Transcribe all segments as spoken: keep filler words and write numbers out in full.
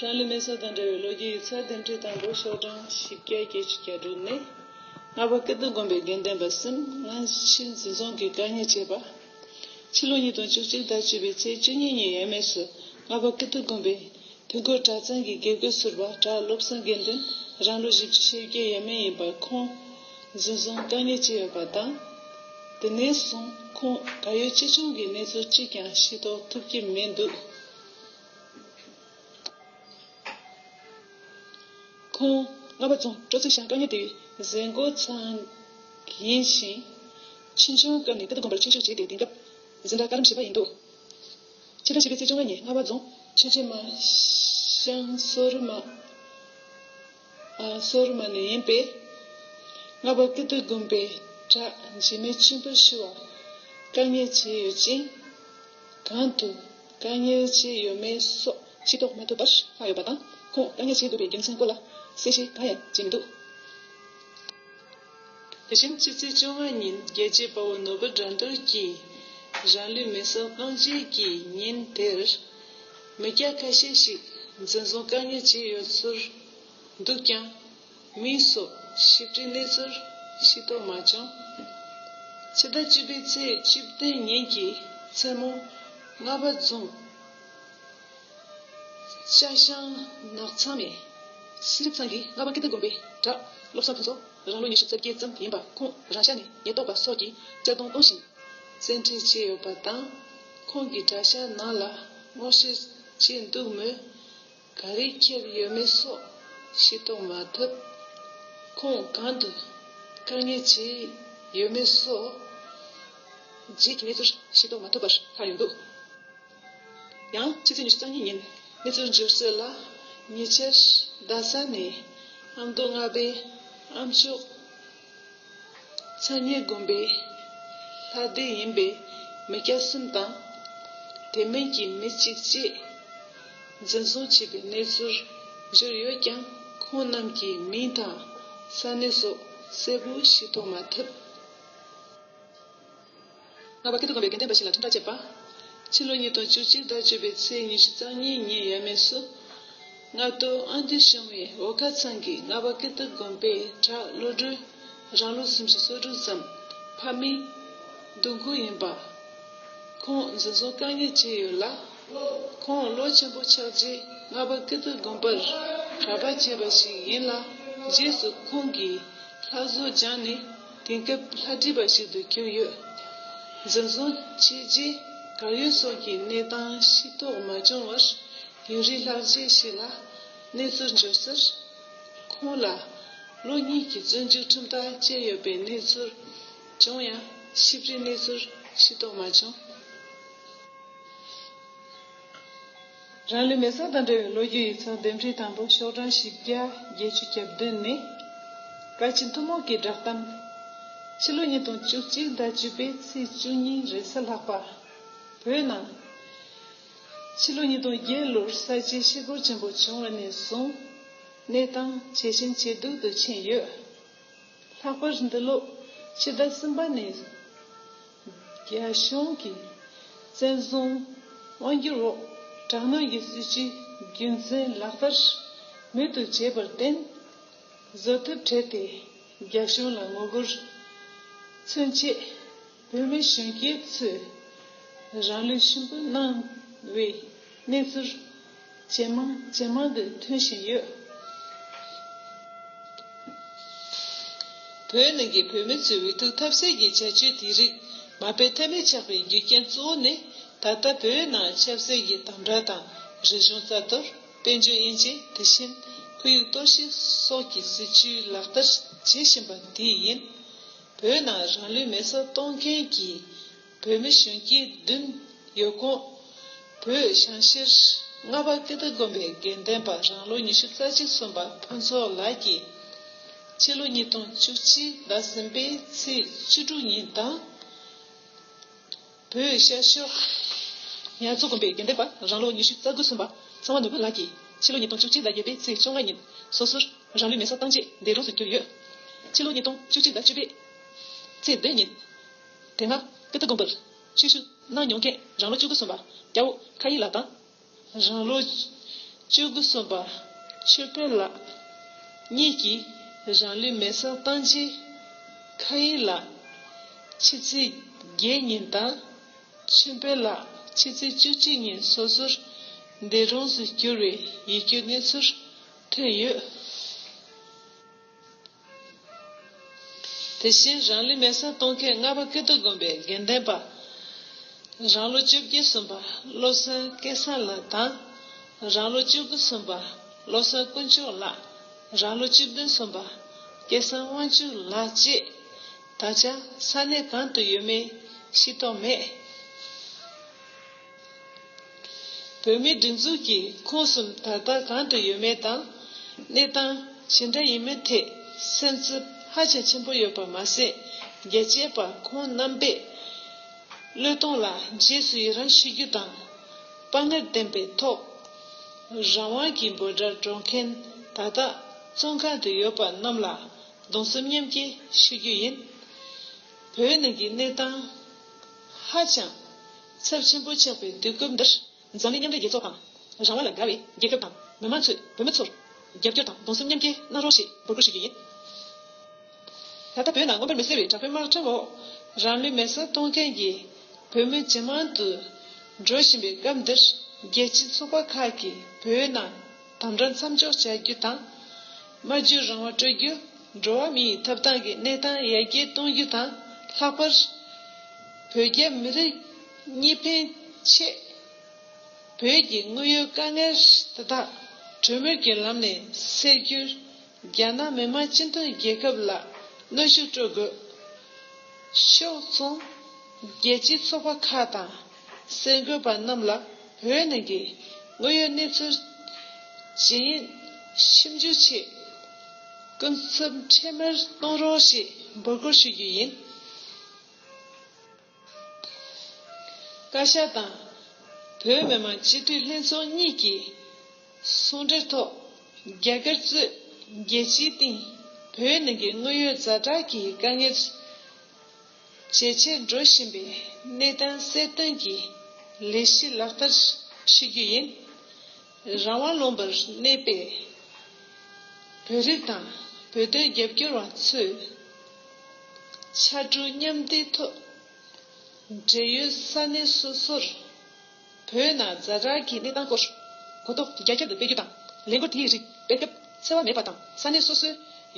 རང་ལུས་མེ་སྲེག་དང་འབྲེལ་བའི་ལོ་རྒྱུས་ཡིག་ཚགས་འདེམས་སྒྲིག་དང་པོ་ཤོག་གྲངས་བཞི་བརྒྱ་བརྒྱད་ཅུ་གྱ་དྲུག་ནས། ལྔ་པ་ཀིརྟི་དགོན་པའི་དགེ་འདུན་པ་གསུམ་སྔ་ཕྱི་འཛིན་བཟུང་གིས་བཀག་ཉར་བྱས་པ། ཕྱི་ལོ་ཉིས་སྟོང་བཅུ་གཅིག་ཟླ་བཅུ་པའི་ཚེས་བཅུ་གཉིས་ཉིན་ཡས་མས་སུ་ལྔ་པ་ཀིརྟི་དགོན་པའི་དུས་འཁོར་གྲྭ་ཚང་གི་དགེ་བསྐོས་ཟུར་པ་གྲྭ་བློ་བཟང་དགེ་འདུན། རང་ལོ་བཞི་བཅུ་ཞེ་བརྒྱད་ཡས་མས་ཡིན་པ་ཁོང་འཛིན་བཟུང་བཀག་ཉར་བྱས་ཡོད་པ་དང་། དེ་ནས་བཟུང་ཁོང་གར་ཡོད་ཅི་བྱུང་གི་གནས་ཚུལ་གཅིག་ཀྱང་ཤེས་རྟོགས་ཐུབ་ཀྱི་མི་འདུག་ཁོང་རྔ་པ་རྫོང་སྤྲོ་ཚིགས་ཤང་བཀག་ཉར་དེ་བཟོས་འགོ་ཚང་ཡིན་ཞིང་། ཆུང་ཆུང་སྐབས་ནས་ཀིརྟི་དགོན་པར་ཆོས་ཞུགས་བྱས་ཏེ། དེང་སྐབས་འཛིན་གྲྭ་བཀའ་རིམ་བཞི་པ་ཡིན་འདུག་ཕྱི་ཟླ་བཞི་པའི་ཚེས་བཅོ་ལྔ་ཉིན་རྔ་པ་རྫོང་ཆུ་བྱེ་མ་ཤང་སོ་རུ་མ། ཨ་སོ་རུ་མ་ནས་ཡིན་པས། རྔ་པ་ཀིརྟི་དགོན་པའི་གྲྭ་འཇིགས་མེད་ཆོས་འཕེལ་ཞུ་བ་བཀག་ཉར་བྱས་ཡོད་ཅིང་། གང་དུ་བཀག་ཉར་བྱས་ཡོད་མེད་སོགས་ཤེས་རྟོགས་མ་ཐུབ་པར་ལྷག་ཡོད་པ་དང་། ཁོང་བཀག་ཉར་བྱས་འདུག་པའི་རྒྱུ་མཚན་སྐོར་ལ་གསལ་བཤད་གང་ཡང་བྱས་མི་འདུག་དེ་བཞིན་ཕྱི་ཚེས་བཅོ་ལྔ་ཉིན་རྒྱལ་གཅེས་དཔའ་བོ་ནོར་བུ་དགྲ་འདུལ་གྱིས་རང་ལུས་མེ་སྲེག་བཏང་རྗེས་ཀྱི་ཉིན་དེར། མི་སྐྱ་ཁ་ཤས་ཤིག་འཛིན་བཟུང་བཀག་ཉར་བྱས་ཡོད་ཚུལ་འདུག་ཀྱང་། མིང་སོགས་ཞིབ་ཕྲའི་གནས་ཚུལ་ཤེས་རྟོགས་མ་བྱུང་། ཕྱི་ཟླ་བཅུ་པའི་ཚེས་བཅུ་བདུན་ཉིན་གྱི་མཚན་མོ་རྔ་པ་རྫོང་ཤང་ནགས་ཚང་ནས་སྲིད་ཚང་གིས་རྔ་པ་ཀིརྟི་དགོན་པའི་གྲྭ་བློ་བཟང་ཕུན་ཚོགས་རང་ལོ་ཉི་ཤུ་རྩ་བརྒྱད་ཙམ་ཡིན་པ་ཁོང་རང་ཤག་ནས་ཉེན་རྟོག་པ་སོགས་ཀྱིས་གཅར་རྡུང་གཏོང་ཞིང་། བཙན་ཁྲིད་བྱས་ཡོད་པ་དང་། ཁོང་གིས་གྲྭ་ཤག་ནང་ལ་སྔོག་བཤེར་བྱས་འདུག་མོད། ག་རེ་འཁྱེར་ཡོད་མེད་སོགས་ཤེས་རྟོགས་མ་ཐུབ། ཁོང་གང་དུ་བཀག་ཉར་བྱས་ཡོད་མེད་སོགས་རྗེས་ཀྱི་གནས་ཚུལ་ཤེས་རྟོགས་མ་ཐུབ་པར་ལྷག་ཡོད་འདུག་ཡང་ཕྱི་ཚེས་ཉི་ཤུ་རྩ་གཉིས་ཉིན་གནས་ཚུལ་འབྱོར་སྲོལ་ལ། ཉེ་ཆར་རྡ་ས་ནས་ཨ་མདོ་རྔ་པའི་ཨ་མཆོག་མཚན་ཉིད་དགོན་པའི་ལྷ་སྡེ་ཡིན་པའི་མི་སྐྱ་གསུམ་དང་། དེ་མིན་གྱི་མི་གཅིག་བཅས་འཛིན་བཟུང་བྱས་པའི་གནས་ཚུལ་འབྱོར་ཡོད་ཀྱང་། ཁོང་རྣམས་ཀྱི་མིང་དང་ས་གནས་སོགས་གསལ་པོ་ཤེས་རྟོགས་མ་ཐུབ། རྔ་པ་ཀིརྟི་དགོན་པའི་དགེ་འདུན་པ་ཞིག་ལ་ཁྲིམས་ཐག་བཅད་པ། ཕྱི་ལོ་ཉིས་སྟོང་བཅུ་གཅིག་ཟླ་བཅུ་པའི་ཚེས་ཉི་ཤུ་རྩ་གཉིས་ཉིན་ཡས་མས་སུ། རྔ་སྟོད་ཨ་འདུས་གཞུང་བའི་འོལ་ཁ་ཚང་གི་རྔ་པ་ཀིརྟི་དགོན་པའི་གྲྭ་བློ་གྲོས་རང་ལོ་སུམ་ཅུ་སོ་དྲུག་ཙམ། ཕ་མེས་སྡུག་གུ་ཡིན་པ། ཁོང་འཛིན་བཟུང་བཀག་ཉར་བྱས་ཡོད་ལ། ཁོང་ལོ་ཆེན་པོ་ཆགས་རྗེས་རྔ་པ་ཀིརྟི་དགོན་པར་གྲྭ་པ་བྱས་པ་ཞིག་ཡིན་ལ། རྗེས་སུ་ཁོང་གིས་ལྷ་བཟོ་སྦྱངས་ནས་དེང་སྐབས་ལྷ་བྲིས་པ་ཞིག་ཏུ་གྱུར་ཡོད། འཛིན་བཟུང་བྱས་རྗེས་གར་ཡོད་སོགས་ཀྱི་གནས་སྟངས་ཤེས་རྟོགས་མ་བྱུང་བར། ཡུན་རིང་ལྷག་རྗེས་ཤིག་ལ་གནས་ཚུལ་འབྱོར་སར། ཁོང་ལ་ལོ་གཉིས་ཀྱི་བཙོན་འཇུག་ཁྲིམས་ཐག་བཅད་ཡོད་པའི་གནས་ཚུལ་བྱུང་ཡང་། ཞིབ་ཕྲའི་གནས་ཚུལ་ཤེས་རྟོགས་མ་བྱུང་། རང་ལུས་མེ་སྲེག་དང་འབྲེལ་བའི་ལོ་རྒྱུས་ཡིག་ཚགས་འདེམས་སྒྲིག་དང་པོ་ཤོག་གྲངས་བཞི་བརྒྱ་བརྒྱད་ཅུ་གྱ་བདུན་ནས། བཀའ་སྤྱི་ཐུན་མོང་གི་བསྒྲགས་གཏམ། ཕྱི་ལོ་ཉིས་སྟོང་བཅུ་གཅིག་ཟླ་བཅུ་པའི་ཚེས་བཅུ་གཉིས་རེས་གཟའ་ལྷག་པ། བོད་ནང་ཕྱི་ལོ་ཉིས་སྟོང་བརྒྱད་ལོར་ས་བྱི་ཞི་རྒོལ་ཆེན་པོ་བྱུང་བ་ནས་བཟུང་གནས་སྟངས་ཇེ་ཞན་ཇེ་སྡུག་ཏུ་ཕྱིན་ཡོད། ལྷག་པར་འདི་ལོ་ཕྱི་ཟླ་གསུམ་པ་ནས་རྒྱ་གཞུང་གིས་བཙན་བཟུང་དབང་སྒྱུར་འོག་དྲག་གནོན་གྱི་སྲིད་བྱུས་རྒྱུན་འཛིན་ལག་བསྟར་མུ་མཐུད་བྱས་པར་བརྟེན། བཟོ་ཐབས་བྲལ་ཏེ་རྒྱ་གཞུང་ལ་ངོ་རྒོལ་མཚོན་ཆེད། བོད་མི་གཞོན་སྐྱེས་ཚོས་རང་ལུས་ཤུན་པོ་གནང་བའི་གནས་ཚུལ་ཇེ་མང་ཇེ་མང་དུ་ཐོན་བཞིན་ཡོད། བོད་ནང་གི་བོད་མི་ཚོའི་འུ་ཐུག་ཐབས་ཟད་ཀྱི་བྱ་སྤྱོད་དེ་རིགས་མ་སྤེལ་ཐབས་མེད་ཆགས་པའི་རྒྱུ་རྐྱེན་གཙོ་བོ་ནི། ད་ལྟ་བོད་ནང་ཆབ་སྲིད་ཀྱི་དམ་དྲག་དང་། རིག་གཞུང་རྩ་གཏོར། དཔལ་འབྱོར་དབྱེ་འབྱེད། དེ་བཞིན་ཁོར་ཡུག་གཏོར་བཤིག་སོགས་ཀྱི་སྲིད་བྱུས་ལག་བསྟར་བྱེད་བཞིན་པ་འདི་ཡིན། བོད་ནང་རང་ལུས་མེ་སྲེག་གཏོང་མཁན་གྱི་བོད་མི་གཞོན་སྐྱེས་བདུན་ཡོད་ཁོངས། བོད་ཞང་ཤེར་རྔ་པ་ཀིརྟི་དགོན་པའི་དགེ་འདུན་པ་རང་ལོ་ཉི་ཤུ་རྩ་གཅིག་སོན་པ་ཕུན་ཚོགས་ལགས་ཀྱིས། ཕྱི་ལོ་ཉིས་སྟོང་བཅུ་གཅིག་ཟླ་གསུམ་པའི་ཚེས་བཅུ་དྲུག་ཉིན་དང་། བོད་ཤར་ཕྱོགས་ཉ་མཚོ་དགོན་པའི་དགེ་འདུན་པ་རང་ལོ་ཉི་ཤུ་རྩ་དགུ་སོན་པ་ཚང་བ་ནོར་བུ་ལགས་ཀྱིས་ཕྱི་ལོ་ཉིས་སྟོང་བཅུ་གཅིག་ཟླ་བརྒྱད་པའི་ཚེས་བཅོ་ལྔ་ཉིན་སོ་སོར་རང་ལུས་མེ་སྲེག་བཏང་རྗེས་འདས་གྲོངས་སུ་གྱུར་ཡོད། ཕྱི་ལོ་ཉིས་སྟོང་བཅུ་གཅིག་ཟླ་བཅུ་པའི་ཚེས་བདུན་ཉིན་དེ་སྔ་ཀིརྟི་དགོན་པར་ཆོས་ཞུགས་གནང་མྱོང་མཁན་རང་ལོ་བཅུ་དགུ་སོན་པ་སྐྱ་བོ་ཁ་ཡི་ལགས་དང་། རང་ལོ་ བཅུ་དགུ་གསུམ་པ་ཆོས་འཕེལ་ལགས་གཉིས་ཀྱིས་རང་ལུས་མེ་སྲེག་བཏང་རྗེས་མཁའ་དབྱིངས་ལ་ཆུ་ཚོད་བརྒྱད་ཉིན་དང་། ཆོས་འཕེལ་ལགས་ཆུ་ཚོད་བཅུ་གཅིག་ཉིན་སོ་སོར་འདས་གྲོངས་སུ་གྱུར་བའི་ཡིད་སྐྱོའི་གནས་ཚུལ་ཐོན་ཡོད། དེ་བཞིན་རང་ལུས་མེ་སྲེག་གཏོང་མཁན་རྔ་པ་ཀིརྟི་དགོན་པའི་དགེ་འདུན་པ་རང་ལོ་བཅོ་བརྒྱད་སོན་པ་བློ་བཟང་སྐལ་བཟང་ལགས་དང་། རང་ལོ་བཅུ་དགུ་སོན་པ་བློ་བཟང་དཀོན་མཆོག་ལགས། རང་ལོ་བཅུ་བདུན་སོན་པ་སྐལ་བཟང་དབང་ཕྱུག་ལགས་བཅས་ད་ཆ་ས་གནས་གང་དུ་ཡོད་མེད་ཤེས་རྟོགས་མེད། བོད་མིའི་སྒྲིག་འཛུགས་ཀྱི་ཁོངས་སུ་ད་ལྟ་གང་དུ་ཡོད་མེད་དང་། གནས་སྟངས་ཇི་འདྲ་ཡིན་མིན་ཐད་སེམས་འཚབ་ཧ་ཅང་ཆེན་པོ་ཡོད་པ་མ་ཟད། རྒྱལ་གཅེས་པ་ཁོང་རྣམ་པས་བློས་གཏོང་ལ་རྗེས་སུ་ཡི་རང་ཞུ་རྒྱུ་དང་། དཔའ་ངར་ལྡན་པའི་ཐོག་རང་དབང་གི་འབོད་སྒྲ་སྒྲོག་མཁན་ད་ལྟ་བཙོན་ཁང་དུ་ཡོད་པ་རྣམས་ལ་གདུང་སེམས་མཉམ་སྐྱེད་ཞུ་རྒྱུ་ཡིན། བོད་ནང་གི་གནས་སྟངས་ཧ་ཅང་ཚབས་ཆེན་པོ་ཆགས་པའི་དུས་སྐབས་འདིར། འཛམ་གླིང་མཉམ་འབྲེལ་རྒྱལ་ཚོགས་དང་། རང་དབང་ལ་དགའ་བའི་རྒྱལ་ཁབ་དང་མི་མང་ཚོས་བོད་མི་ཚོར་རྒྱབ་སྐྱོར་དང་གདུང་སེམས་མཉམ་སྐྱེད་གནང་རོགས་ཞེས་འབོད་སྐུལ་ཞུ་རྒྱུ་ཡིན། ད་ལྟ་བོད་ནང་མངོན་པར་མི་གསལ་བའི་དྲག་པོའི་དམག་ཁྲིམས་འོག་རང་ལུས་མེ་སྲེག་གཏོང་མཁན་གྱི་བོད་མི་ཇེ་མང་དུ་འགྲོ་བཞིན་པའི་སྐབས་འདིར། རྒྱལ་སྤྱིའི་ཚོགས་པ་ཁག་གིས་བོད་ནང་དམ་དྲག་མཚམས་འཇོག་བྱ་རྒྱུ་དང་། སྨྲ་བརྗོད་རང་དབང་སྤྲོད་རྒྱུ། འགྲོ་བ་མིའི་ཐོབ་ཐང་གི་གནས་སྟངས་ཡར་རྒྱས་གཏོང་རྒྱུ་དང་། ལྷག་པར་བོད་རྒྱ་མི་རིགས་གཉིས་ཕན་ཆེད། བོད་ཀྱི་དངོས་ཡོད་དཀའ་ངལ་དེ་དག་གྲོས་མོལ་གྱི་ལམ་ནས་སེལ་རྒྱུར། རྒྱ་ནག་མི་དམངས་སྤྱི་མཐུན་རྒྱལ་ཁབ་ལ་གནོན་ཤུགས་སྤྲོད་དགོས། ཕྱོགས་མཚུངས། རྒྱལ་སྤྱིའི་ཚོགས་པ་ཁག་དང་གསར་འགོད་པ་རྣམས་ལ་བོད་ནང་གི་དངོས་ཡོད་གནས་ཚུལ་ཇི་ཡིན་ཞིབ་འཇུག་ཆེད་སྐུ་ཚབ་འཕྲལ་མར་གཏོང་རོགས་ཞེས་འབོད་སྐུལ་ཞུ་རྒྱུ་ཡིན། བཀའ་ཤག་དང་བོད་མི་མང་སྤྱི་འཐུས་ལྷན་ཚོགས་གཉིས་ཀྱིས་ཟུང་འབྲེལ་ཐོག་རྒྱ་གར་གཙོས་རྒྱལ་སྤྱིའི་སྟེང་བོད་ནང་གི་དངོས་ཡོད་ཛ་དྲག་གི་དཀའ་ངལ་ཇེ་ཆེར་འགྲོ་བཞིན་པའི་གནས་སྟངས་གསལ་སྟོན་གྱི་ལས་གཞི་ལག་བསྟར་ཞུ་རྒྱུ་ཡིན། རང་དབང་ལུང་པར་གནས་པའི་བོད་རིགས་དང་བོད་དོན་རྒྱབ་སྐྱོར་བ་ཚོས་ཕྱར་གྲུ་མཉམ་འདེགས་ཐོག་འབྲེལ་ཡོད་ས་གནས་སོ་སོར་བོད་ནང་ཛ་དྲག་གི་གནས་སྟངས་སྐོར་གོ་རྟོགས་རྒྱ་ཁྱབ་ཏུ་སྤེལ་རྒྱུ་དང་། ལས་འགུལ་དེའི་རིགས་སྤེལ་སྐབས་འཚེ་བ་མེད་པ་དང་ས་གནས་སོ་སོའི་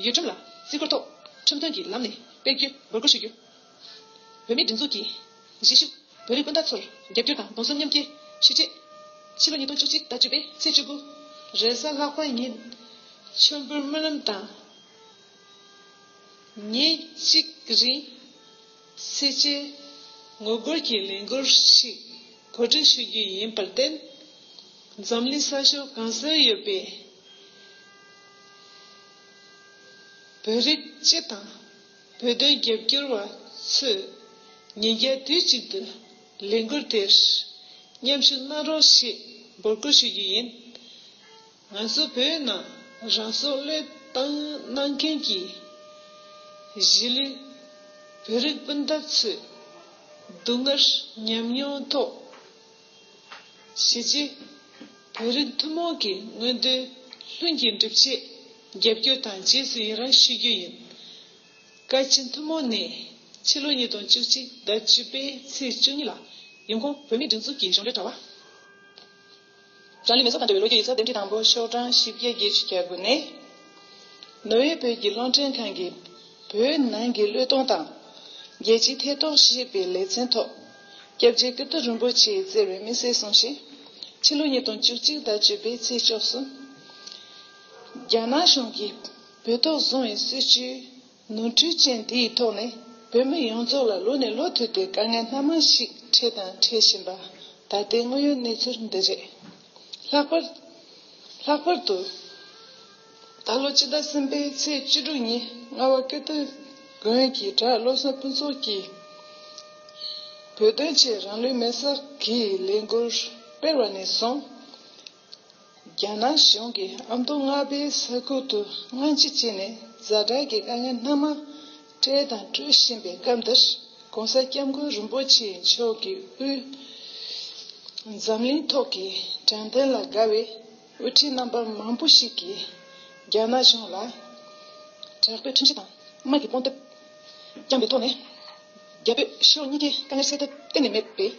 ཡུལ་ཁྲིམས་ལ་བརྩི་བཀུར་ཐོག་ཁྲིམས་མཐུན་གྱི་ལམ་ནས་སྤེལ་རྒྱུའི་འབོད་སྐུལ་ཞུ་རྒྱུ། བོད་མིའི་སྒྲིག་འཛུགས་ཀྱི་གཞིས་བཞུགས་བོད་རིགས་སྤུན་ཟླ་ཚོར་རྒྱབ་སྐྱོར་དང་གདུང་སེམས་མཉམ་སྐྱེད་ཞུ་ཆེད། ཕྱི་ལོ་ཉིས་སྟོང་བཅུ་གཅིག་ཟླ་བཅུ་པའི་ཚེས་བཅུ་དགུ་རེས་གཟའ་ལྷག་པ་ཉིན་མཆོད་འབུལ་སྨོན་ལམ་དང་། ཉིན་གཅིག་རིང་ཚེས་བཅད་ངོ་རྒོལ་གྱི་ལས་འགུལ་ཞིག་གོ་སྒྲིག་ཞུ་རྒྱུ་ཡིན་པར་བརྟེན། འཛམ་གླིང་ས་ཕྱོགས་གང་སར་ཡོད་པའི་བོད་རིགས་སྤྱི་དང་བོད་དོན་རྒྱབ་སྐྱོར་བ་ཚོས་ཉིན་རྒྱབ་དུས་གཅིག་ཏུ་ལས་འགུལ་དེར་མཉམ་ཞུགས་གནང་རོགས་ཞེས་འབོད་སྐུལ་ཞུ་རྒྱུ་ཡིན། ང་ཚོ་བོད་ནང་རང་སྲོག་བློས་བཏང་གནང་མཁན་གྱི་གཞིས་ལུས་བོད་རིགས་སྤུན་ཟླ་ཚོའི་སྡུག་བསྔལ་ཉམས་མྱོང་ཐོག་གཞིས་བྱེས་བོད་རིགས་ཐུན་མོང་གི་མངོན་འདོད་ལྷུན་གྱིས་འགྲུབ་ཆེད་རྒྱབ་སྐྱོར་དང་རྗེས་སུ་ཡི་རང་ཞུ་རྒྱུ་ཡིན། བཀའ་སྤྱི་ཐུན་མོང་ནས་ཕྱི་ལོ་ཉིས་སྟོང་བཅུ་གཅིག་ཟླ་བཅུ་པའི་ཚེས་བཅུ་གཉིས་ལ་ཡུལ་ཁོངས་བོད་མིའི་སྒྲིག་འཛུགས་ཀྱི་གཞུང་འབྲེལ་དྲ་བ། རང་ལུས་མེ་སྲེག་དང་འབྲེལ་བའི་ལོ་རྒྱུས་ཡིག་ཚགས་འདེམས་སྒྲིག་དང་པོ་ཤོག་གྲངས་བཞི་བརྒྱ་བརྒྱད་ཅུ་གྱ་དགུ་ནས། ནོར་ཝེ་བོད་ཀྱི་རླུང་འཕྲིན་ཁང་གིས་བོད་ནང་གི་བློས་གཏོང་དང་། རྒྱལ་སྤྱིའི་ཐེ་གཏོགས་ཞེས་པའི་ལེ་ཚན་ཐོག་སྐྱབས་རྗེ་ཀིརྟི་རིན་པོ་ཆེས་བསྩལ་བའི་དམིགས་བསལ་གསུང་བཤད། ཕྱི་ལོ་ཉིས་སྟོང་བཅུ་གཅིག་ཟླ་བཅུ་པའི་ཚེས་བཅུ་གསུམ། རྒྱ་ནག་གཞུང་གིས་བོད་ཐོག་བཟུང་བའི་སྲིད་བྱུས་ནོར་འཁྲུལ་ཅན་དེའི་ཐོག་ནས་བོད་མི་ཡོངས་རྫོགས་ལ་ལོ་ནས་ལོ་མཐུད་དེ་དཀའ་ངལ་སྣ་མང་ཞིག་འཕྲད་དང་འཕྲད་བཞིན་པ། ད་ལྟའི་དངོས་ཡོད་གནས་ཚུལ་འདི་རེད། ལྷག་པར། ལྷག་པར་དུ། ད་ལོ་སྤྱི་ཟླ་གསུམ་པའི་ཚེས་བཅུ་དྲུག་ཉིན་རྔ་བ་ཀིརྟི་དགོན་གྱི་བྲག་བློ་བཟང་ཕུན་ཚོགས་ཀྱིས་བོད་དོན་ཆེད་རང་ལུས་མེ་སྲེག་གི་ལས་འགུལ་སྤེལ་བ་ནས་བཟུང་། རྒྱ་ནག་གཞུང་གིས་ཨ་མདོ་རྔ་པའི་ས་ཁུལ་དུ་དངངས་སྐྱི་བྱས་ནས་ཛ་དྲག་གི་དཀའ་ངལ་སྣ་མང་འཕྲད་དང་འཕྲོད་བཞིན་པའི་སྐབས་འདིར། ༸གོང་ས་༸སྐྱབས་མགོན་རིན་པོ་ཆེ་མཆོག་གིས་དབུས་འཛམ་གླིང་ཐོག་གི་དྲང་བདེན་ལ་དགའ་བའི་ དབུ་ཁྲིད་རྣམ་པ་མང་པོ་ཞིག་གིས་རྒྱ་ནག་གཞུང་ལ་དྲག་པོའི་ཁྲིམས་གཞི་དང་དམག་གི་དཔུང་དེབ་བརྐྱངས་པའི་ཐོག་ནས། རྒྱ་བོད་ཕྱོགས་གཉིས་ཀའི་དཀའ་ངལ་སེལ་ཐབས་གཏན་ནས་མེད་པས།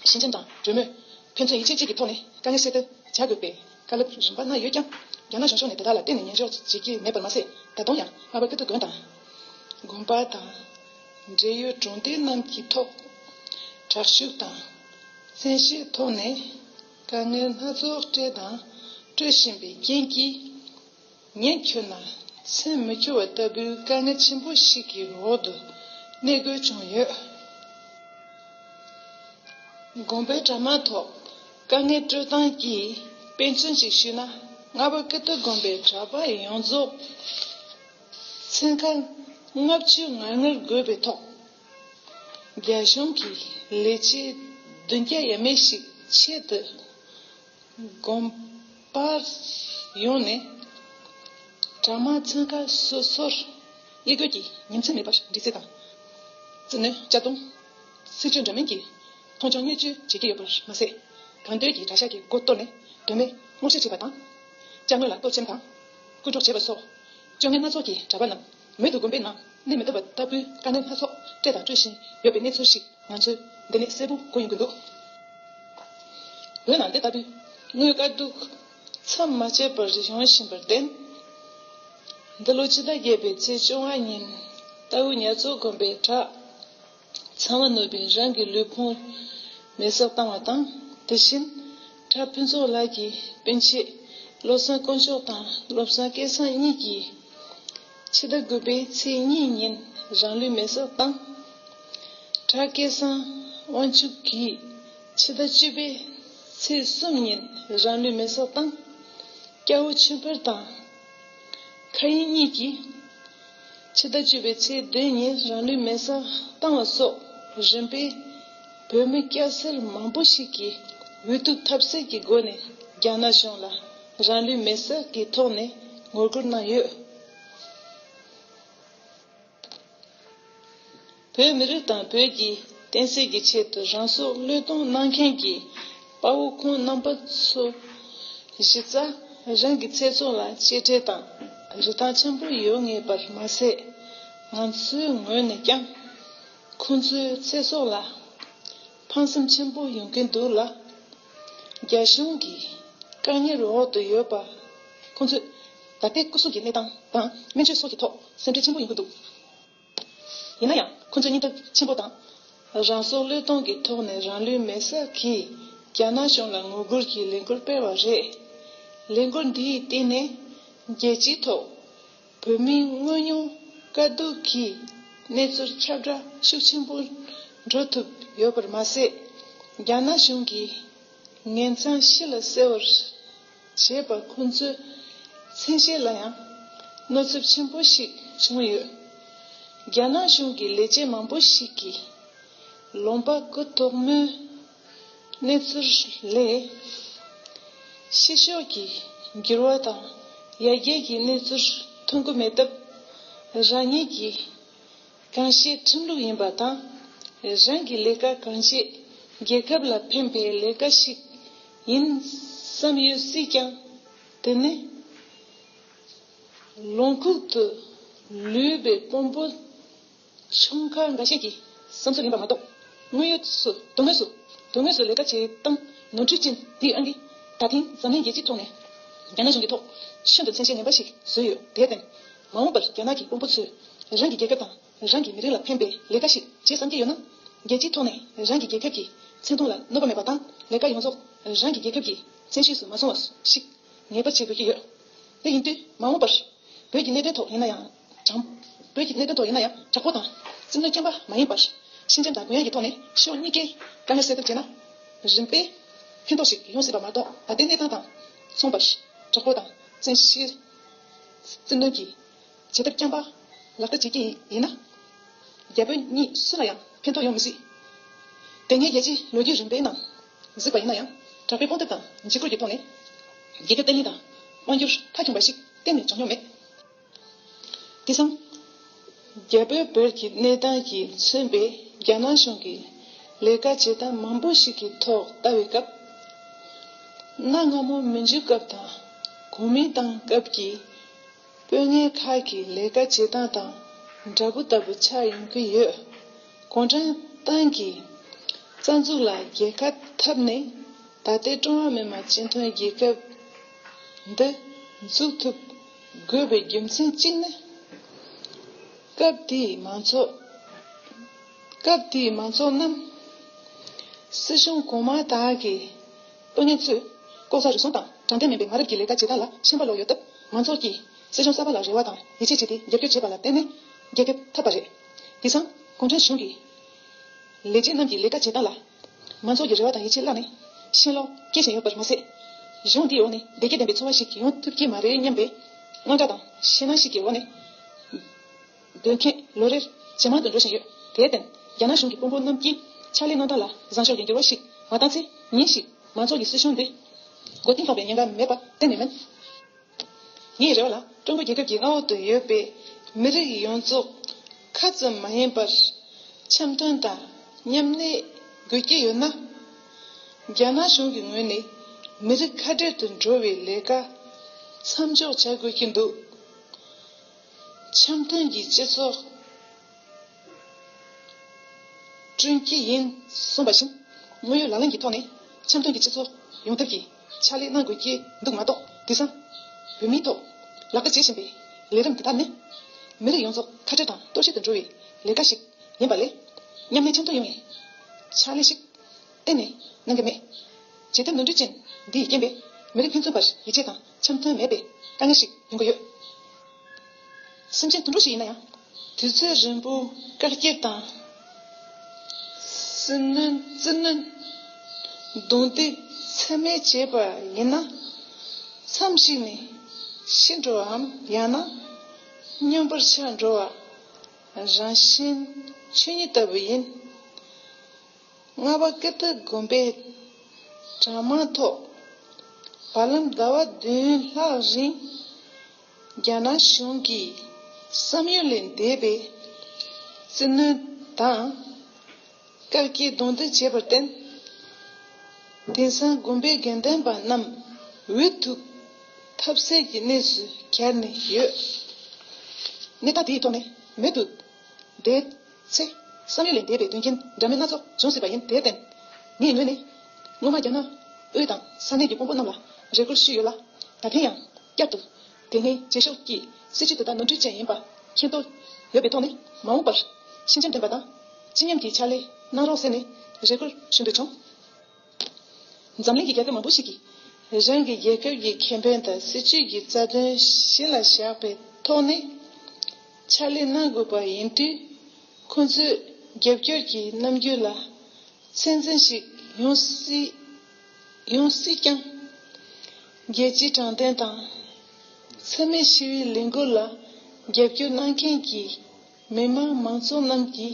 ཞི་འཇམ་དང་གྲོས་མོལ། ཕན་ཚུན་ཡིད་ཆེས་བཅས་ཀྱི་ཐོག་ནས་དཀའ་ངལ་སེལ་ཐབས་བྱ་དགོས་པའི་བཀའ་སློབ་རིམ་པ་གནང་ཡོད་ཀྱང་། རྒྱ་ནག་གཞུང་ཕྱོགས་ནས་དེ་དག་ལ་གཏན་ནས་ཉན་འཇོག་བྱེད་ཀྱི་མེད་པར་མ་ཟད། ད་དུང་ཡང་ལྷག་པར་ཀིརྟི་དགོན་དང་། དགོན་པ་དང་། འབྲེལ་ཡོད་གྲོང་སྡེ་རྣམས་ཀྱི་ཐོག་དྲག་ཤུགས་དང་། བཙན་ཤེད་ཐོག་ནས་དཀའ་ངལ་སྣ་ཚོགས་སྤྲད་དང་སྤྲོད་བཞིན་པའི་རྐྱེན་གྱིས། ངས་ཁྱོད་ན་མཚན་མི་འཁྱོལ་བ་ལྟ་བུའི་དཀའ་ངལ་ཆེན་པོ་ཞིག་གི་འོག་ཏུ་གནས་དགོས་བྱུང་ཡོད། དགོན་པའི་གྲྭ་མང་ཐོག་དཀའ་ངལ་སྤྲོད་སྟངས་ཀྱི་དཔེ་མཚོན་ཞིག་ཞུས་ན། རྔ་པ་ཀིརྟི་དགོན་པའི་གྲྭ་པ་ཡོངས་རྫོགས་ཚན་ཁ་ལྔ་བཅུ་ང་ལྔར་བགོས་པའི་ཐོག་རྒྱ་གཞུང་གི་ལས་བྱེད་བདུན་བརྒྱ་ཡས་མས་ཤིག་ཆེད་དུ། དགོན་པར་ཡོང་ནས་གྲྭ་མང་ཚན་ཁ་སོ་སོར་དབྱེ་བགོས་ཀྱིས་ཉིན་མཚན་མེད་པར་འདྲི་རྩད་དང་། བཙིར་གནོན་གཅར་རྡུང་། སྲིད་བྱུས་འདྲ་མིན་གྱི་མཐོང་ཆུང་བརྙས་བཅོས་བྱེད་ཀྱི་ཡོད་པར་མ་ཟད། གང་འདོད་ཀྱི་གྲྭ་ཤག་གི་མགོ་གཏོར་ནས་དོན་མེད་སྔོག་བཤེར་བྱེད་པ་དང་། ཅ་དངོས་ལ་གཏོར་སྐྱོན་དང་། རྐུ་འཕྲོག་བྱེད་པ་སོགས་སྤྱོད་ངན་སྣ་ཚོགས་ཀྱིས་གྲྭ་པ་རྣམས་མུ་མཐུད་དགོན་པའི་ནང་གནས་མི་ཐུབ་པ་ལྟ་བུའི་དཀའ་ངལ་སྣ་ཚོགས་སྤྲད་དང་སྤྲོད་བཞིན་ཡོད་པའི་གནས་ཚུལ་ཞིག་ང་ཚོས་འདི་ནས་གསལ་པོ་གོ་ཡོང་གི་འདུག། འོ་ན་འདི་ལྟ་བུའི་དངོས་དཀའ་སྡུག་མཚམས་མ་ཆད་པར་ཡོང་བཞིན་པར་བརྟེན། འདི་ལོ་ཕྱི་ཟླ་བརྒྱད་པའི་ཚེས་བཅོ་ལྔ་ཉིན་རྟའུ་ཉ་ཚོ་དགོན་པའི་བྲག་ཚང་བ་ནོར་བུས་རང་གི་ལུས་ཕུང་མེ་སྲེག་བཏང་བ་དང་། དེ་བཞིན་བྲག་ཕུན་ཚོགས་ལགས་ཀྱི་སྤུན་མཆེད་བློ་བཟང་དཀོན་མཆོག་དང་བློ་བཟང་སྐལ་བཟང་གཉིས་ཀྱིས་ཕྱི་ཟླ་དགུ་པའི་ཚེས་གཉིས་ཉིན་རང་ལུས་མེ་སྲེག་བཏང་། བྲག་སྐལ་བཟང་དབང་ཕྱུག་གིས་ཕྱི་ཟླ་བཅུ་པའི་ཚེས་གསུམ་ཉིན་རང་ལུས་མེ་སྲེག་བཏང་། སྐྱ་བོ་ཆོས་འཕེལ་དང་མཁའ་དབྱིངས་གཉིས་ཀྱིས་ཕྱི་ཟླ་བཅུ་པའི་ཚེས་བདུན་ཉིན་རང་ལུས་མེ་སྲེག་བཏང་བ་སོགས་རིམ་པས་བོད་མི་སྐྱ་སེར་མང་པོ་ཞིག་གིས་འུ་ཐུག་ཐབས་ཟད་ཀྱི་སྒོ་ནས་རྒྱ་ནག་གཞུང་ལ་རང་ལུས་མེ་སྲེག་གི་ཐོག་ནས་ངོ་རྒོལ་གནང་ཡོད། བོད་མི་རིགས་དང་བོད་ཀྱི་བསྟན་སྲིད་ཀྱི་ཆེད་དུ་རང་སྲོག་བློས་གཏོང་གནང་མཁན་གྱི་དཔའ་བོ་ཁོང་རྣམ་པ་ཚོ་གཞི་རྩ་རང་གི་ཚེ་སྲོག་ལ་གཅེས་སྤྲས་དང་རིན་ཐང་ཆེན་པོ་ཡོད་ངེས་པར་མ་ཟད། ང་ཚོའི་ངོས་ནས་ཀྱང་ཁོང་ཚོའི་ཚེ་སྲོག་ལ་ཕངས་སེམས་ཆེན་པོ་ཡོང་གིན་འདུག་ལ། རྒྱ་གཞུང་གི་བཀག་ཉར་འོག་ཏུ་ཡོད་པ་ཁོང་ཚོས་ད་ལྟའི་སྐུ་གཟུགས་ཀྱི་གནས་སྟངས་དང་སྨན་བཅོས་སོགས་ཀྱི་ཐོག་སེམས་ཁྲལ་ཆེན་པོ་ཡོང་གི་འདུག། ཡིན་ན་ཡང་ཁོང་ཚོས་སྙིང་སྟོབས་ཆེན་པོ་དང་། རང་སྲོག་བློས་གཏོང་གི་ཐོག་ནས་རང་ལུས་མེ་སྲེག་གིས་རྒྱ་ནག་གཞུང་ལ་ངོ་རྒོལ་གྱི་ལས་འགུལ་སྤེལ་བ་རེད། ལས་འགུལ་འདིའི་སྟེང་ནས་རྒྱལ་སྤྱིའི་ཐོག་བོད་མིའི་དངོས་མྱོང་དཀའ་སྡུག་གི་གནས་ཚུལ་ཁྱབ་བསྒྲགས་ཤུགས་ཆེན་པོ་འགྲོ་ཐུབ་ཡོད་པར་མ་ཟད། རྒྱ་ནག་གཞུང་གིས་ངན་མཚང་ཕྱི་ལ་གསལ་བར་བྱས་པ་ཁོང་ཚོའི་མཚན་ཤས་ལ་ཡང་གནོད་ཚབས་ཆེན་པོ་ཞིག་བྱུང་ཡོད། རྒྱ་ནག་གཞུང་གི་ལས་བྱེད་མང་པོ་ཞིག་གིས་ལུང་པ་སྐུ་ཐོག་མའི་གནས་ཚུལ་ལས། ཕྱི་ཕྱོགས་ཀྱི་འགྱུར་བ་དང་ཡར་རྒྱས་ཀྱི་གནས་ཚུལ་མཐོང་གི་མེད་སྟབས། རང་ཉིད་ཀྱི་གང་བྱེད་ཁྲིམས་ལུགས་ཡིན་པ་དང་། རང་གི་ལས་ཀ་གང་བྱེད་རྒྱལ་ཁབ་ལ་ཕན་པའི་ལས་ཀ་ཞིག་ཡིན་བསམ་ཡོད་སྲིད་ཀྱང་། དེ་ནི་ལུང་ཁུག་ཏུ་ལུས་པའི་དཔོན་པོ་ཆུང་ཁག་འགའ་ཤས་ཀྱི་བསམ་ཚུལ་ཡིན་པ་མ་གཏོགས། དངོས་ཡོད་སུ་དོན་དངོས་སུ་དོན་དངོས་སུ་ལས་ཀ་བྱེད་སྟངས་ནོར་འཁྲུལ་ཅན་འདིའི་དབང་གིས། ད་ཐེངས་འཛམ་གླིང་རྒྱལ་སྤྱིའི་ཐོག་ནས་རྒྱ་ནག་གཞུང་གི་ཐོག་ཤིན་ཏུ་མཚན་ཤས་ངན་པ་ཞིག་བཟོས་ཡོད། དེར་བརྟེན། མ་འོངས་པར་རྒྱ་ནག་གི་དཔོན་པོ་ཚོས་རང་གི་རྒྱལ་ཁབ་དང་རང་གི་མི་རིགས་ལ་ཕན་པའི་ལས་ཀ་ཞིག་བྱེད་བསམ་གྱི་ཡོད་ན། རྒྱལ་སྤྱིའི་ཐོག་ནས་རང་གི་རྒྱལ་ཁབ་ཀྱི་མཚན་མཐོང་ལ་གནོད་པ་མེད་པ་དང་། ལས་ཀ་ཡོངས་རྫོགས་རང་གི་རྒྱལ་ཁབ་ཀྱི་མཚན་ཤས་སུ་མ་སོང་བ་ཞིག་ངེས་པར་བྱེད་དགོས་ཀྱི་ཡོད། དེ་ཡིན་དུས་མ་འོངས་པར་བོད་ཀྱི་གནད་དོན་ཐོག་ཡིན་ན་ཡང་། དྲང་བོད་ཀྱི་གནད་དོན་ཐོག་ཡིན་ན་ཡང་དྲག་པོ་དང་བཙན་གནོན་རྐྱང་པ་མ་ཡིན་པར། ཤིན་ཅང་དང་གུ་ཡངས་ཀྱི་ཐོག་ནས་ཕྱོགས་གཉིས་ཀའི་དཀའ་ངལ་སེལ་ཐབས་བྱས་ན། རིམ་པས་ཕན་ཐོགས་ཤིག་ཡོང་སྲིད་པ་མ་གཏོགས། ད་ལྟའི་གནས་སྟངས་དང་མཚུངས་པར་དྲག་པོ་དང་བཙན་ཤེད། བཙན་གནོན་གྱི་བྱེད་ཐབས་རྐྱང་པ་ལག་བསྟར་བྱེད་ཀྱི་ཡིན་ན། རྒྱ་བོད་གཉིས་སུ་ལ་ཡང་ཕན་ཐོགས་ཡོང་མི་སྲིད། དེ་སྔའི་རྒྱལ་སྤྱིའི་ལོ་རྒྱུས་རིམ་པའི་ནང་གཟིགས་པ་ཡིན་ན་ཡང་། དྲག་པོའི་དཔུང་དེབ་དང་འཇིགས་སྐུལ་གྱི་ཐོག་ནས་རྒྱལ་ཁབ་བརྟན་ལྷིང་དང་དབང་སྒྱུར་མཐའ་འཁྱོངས་པ་ཞིག་གཏན་ནས་བྱུང་མྱོང་མེད། དེང་སང་རྒྱ་བོད་བར་གྱི་གནས་སྟངས་ཀྱིས་མཚོན་པའི་རྒྱ་ནག་གཞུང་གི་ལས་ཀ་བྱེད་སྟངས་མང་པོ་ཞིག་གི་ཐོག་ལྟ་བའི་སྐབས། གནའ་སྔ་མོ་མི་འཇུག་སྐབས་དང་གོང་མའི་ཏང་སྐབས་ཀྱི་དཔོན་ངན་ཁག་གི་ལས་ཀ་བྱེད་སྟངས་དང་འདྲ་པོ་ལྟ་བུ་ཆགས་ཡོང་གི་ཡོད། གུང་ཁྲན་ཏང་གི་རྩ་འཛུགས་ལ་རྒྱལ་ཁ་ཐོབ་ནས་ད་ལྟའི་ཀྲུང་ཧྭ་མི་དམངས་སྤྱི་མཐུན་རྒྱལ་ཁབ་འདི་འཛུགས་ཐུབ་དགོས་པའི་རྒྱུ་མཚན་གཅིག་ནི། སྐབས་དེའི་མང་ཚོགས། སྐབས་དེའི་མང་ཚོགས་རྣམས་སྲིད་གཞུང་གོང་མ་དག་གི་དཔོན་ངན་ཚོས་ལྐོག་ཟ་རུལ་སུངས་དང་དྲང་བདེན་མིན་པའི་མ་རབས་ཀྱི་ལས་ཀ་བྱེད་སྟངས་ལ་ཞེན་པ་ལོག་ཡོད་སྟབས། མང་ཚོགས་ཀྱིས་སྲིད་གཞུང་གསར་པ་ལ་རེ་བ་དང་ཡིད་ཆེས་བྱས་ཏེ་རྒྱབ་སྐྱོར་བྱས་པ་ལ་བརྟེན་ནས་རྒྱལ་ཁབ་ཐོབ་པ་རེད། དེང་སང་གུང་ཁྲན་གཞུང་གིས་ལས་བྱེད་རྣམས་ཀྱི་ལས་ཀ་བྱེད་སྟངས་ལ་མང་ཚོགས་ཀྱི་རེ་བ་དང་ཡིད་ཆེས་བརླགས་ནས་ཕྱིར་ལོག་སྐྱེ་བཞིན་ཡོད་པར་མ་ཟད། གཞུང་འདིའི་འོག་ནས་བདེ་སྐྱིད་ལྡན་པའི་འཚོ་བ་ཞིག་ཡོང་ཐུབ་ཀྱི་མ་རེད་སྙམ་པའི་དངངས་སྐྲག་དང་ཞེད་སྣང་ཞིག་གི་འོག་ནས། སྡོད་མཁན་ལོ་རེར་ཇེ་མང་དུ་འགྲོ་བཞིན་ཡོད། དེར་བརྟེན། རྒྱ་ནག་གཞུང་གི་དཔོན་པོ་རྣམས་ཀྱིས་ཕྱག་ལས་གནང་སྟངས་ལ་བཟང་ཕྱོགས་ཀྱི་འགྱུར་བ་ཞིག་མ་བཏང་ཚེ། ཉིན་ཞིག་མང་ཚོགས་ཀྱིས་སྲིད་གཞུང་འདི་མགོ་རྟིང་སློག་པའི་ཉེན་ཁ་མེད་པ་གཏན་ནས་མིན། ངའི་རེ་བ་ལ། ཀྲུང་གོ་རྒྱལ་ཁབ་ཀྱི་མངའ་འོག་ཏུ་ཡོད་པའི་མི་རིགས་ཡོངས་རྫོགས་ཁ་ཙམ་མ་ཡིན་པར། འཆམ་མཐུན་དང་མཉམ་གནས་དགོས་ཀྱི་ཡོད་ན། རྒྱ་ནག་གཞུང་གི་ངོས་ནས་མི་རིགས་ཁ་བྲལ་དུ་འགྲོ་བའི་ལས་ཀ་མཚམས་འཇོག་བྱ་དགོས་ཀྱི་འདུག། འཆམ་མཐུན་གྱི་སྤྱི་ཚོགས་བསྐྲུན་གྱི་ཡིན་གསུངས་པ་བཞིན། དངོས་ཡོད་ལག་ལེན་གྱི་ཐོག་ནས་འཆམ་མཐུན་གྱི་སྤྱི་ཚོགས་ཡོང་ཐབས་ཀྱི་ཕྱག་ལས་གནང་དགོས་ཀྱི་འདུག་མ་གཏོགས། དེང་སང་བོད་མིའི་ཐོག་ལག་བསྟར་བྱེད་བཞིན་པའི་ལས་རིམ་འདི་དག་ནི། མི་རིགས་ཡོངས་རྫོགས་ཁ་བྲལ་དང་གཏོར་བཤིག་ཏུ་འགྲོ་བའི་ལས་ཀ་ཞིག་ཡིན་པ་ལས། མཉམ་གནས་འཆམ་མཐུན་ཡོང་བའི་ཕྱག་ལས་ཤིག་གཏན་ནས་གནང་གི་མེད། བྱེད་ཐབས་ནོར་འཁྲུལ་ཅན་འདིའི་རྐྱེན་པས། མི་རིགས་ཕན་ཚུན་བར་ཡིད་ཆེས་དང་འཆམ་མཐུན་མེད་པའི་དཀའ་ངལ་ཞིག་ཡོང་གི་ཡོད། སེམས་ཅན་དུད་འགྲོ་ཞིག་ཡིན་ན་ཡང་། དུས་ཚོད་རིང་པོ་དཀའ་སྐྱེལ་དང་། བཙིར་གནོན་བཙིར་གནོན། རྡུང་རྡེག་ཚད་མེད་བྱས་པ་ཡིན་ན། མཚམས་ཤིག་ནས་ཤི་འགྲོ་བའམ་ཡང་ན་སྙོམས་པར་ཆགས་འགྲོ་བ་རང་བཞིན་ཆོས་ཉིད་ལྟ་བུ་ཡིན། རྔ་བ་ཀིརྟི་དགོན་པའི་གྲྭ་མང་ཐོག་བར་ལམ་ཟླ་བ་བདུན་ལྷག་རིང་རྒྱ་ནག་གཞུང་གི་བསམ་ཡུལ་ལས་འདས་པའི་བཙིར་གནོན་དང་དཀའ་སྐྱེལ་རྡུང་རྡེག་བྱས་པར་བརྟེན། དེང་སང་དགོན་པའི་དགེ་འདུན་པ་རྣམས་འུ་ཐུག་ཐབས་ཟད་ཀྱི་གནས་སུ་གྱར་ནས་ཡོད། གནས་སྟངས་དེའི་ཐོག་ནས་མེད་དུ་བསྡད་ཚེ། བསམ་ཡུལ་ལས་འདས་པའི་དོན་རྐྱེན་འདྲ་མིན་སྣ་ཚོགས་འབྱུང་སྲིད་པ་ཡིན། དེར་བརྟེན། ངའི་ངོས་ནས་སྔོན་མ་རྒྱ་ནག་དབུས་དང་ས་གནས་ཀྱི་དཔོན་པོ་རྣམས་ལ་རེ་སྐུལ་ཞུས་ཡོད་ལ། ད་ཐེངས་ཡང་བསྐྱར་དུ་དེ་སྔའི་རྗེས་ཕྱོགས་ཀྱི་སྲིད་བྱུས་དེ་དག་ནོར་འཁྲུལ་ཅན་ཡིན་པ་མཁྱེན་རྟོགས་ཡོད་པའི་ཐོག་ནས། མ་འོངས་པར་ཤེས་འཇོན་ལྡན་པ་དང་སྤྱི་སྙོམས་ཀྱི་ཕྱག་ལས་གནང་རོགས་ཟེར་ནས་རེ་སྐུལ་ཞུ་འདོད་བྱུང་། འཛམ་གླིང་གི་རྒྱལ་ཁབ་མང་པོ་ཞིག་གིས་རང་གི་རྒྱལ་ཁབ་ཀྱི་ཁེ་ཕན་དང་སྲིད་ཇུས་ཀྱི་རྩ་དོན་གཞི་ལ་བཞག་པའི་ཐོག་ནས་ཕྱག་ལས་གནང་དགོས་པ་ཡིན་དུས། ཁོང་ཚོས་རྒྱབ་སྐྱོར་གྱི་རྣམ་འགྱུར་ལ་ཚད་འཛིན་ཞིག་ཡོང་སྲིད་ཡོང་སྲིད་ཀྱང་། རྒྱལ་སྤྱིའི་དྲང་བདེན་དང་འཚེ་མེད་ཞི་བའི་ལས་འགུལ་ལ་རྒྱབ་སྐྱོར་གནང་མཁན་གྱི་མི་དམངས་མང་ཚོགས་རྣམས་ཀྱི་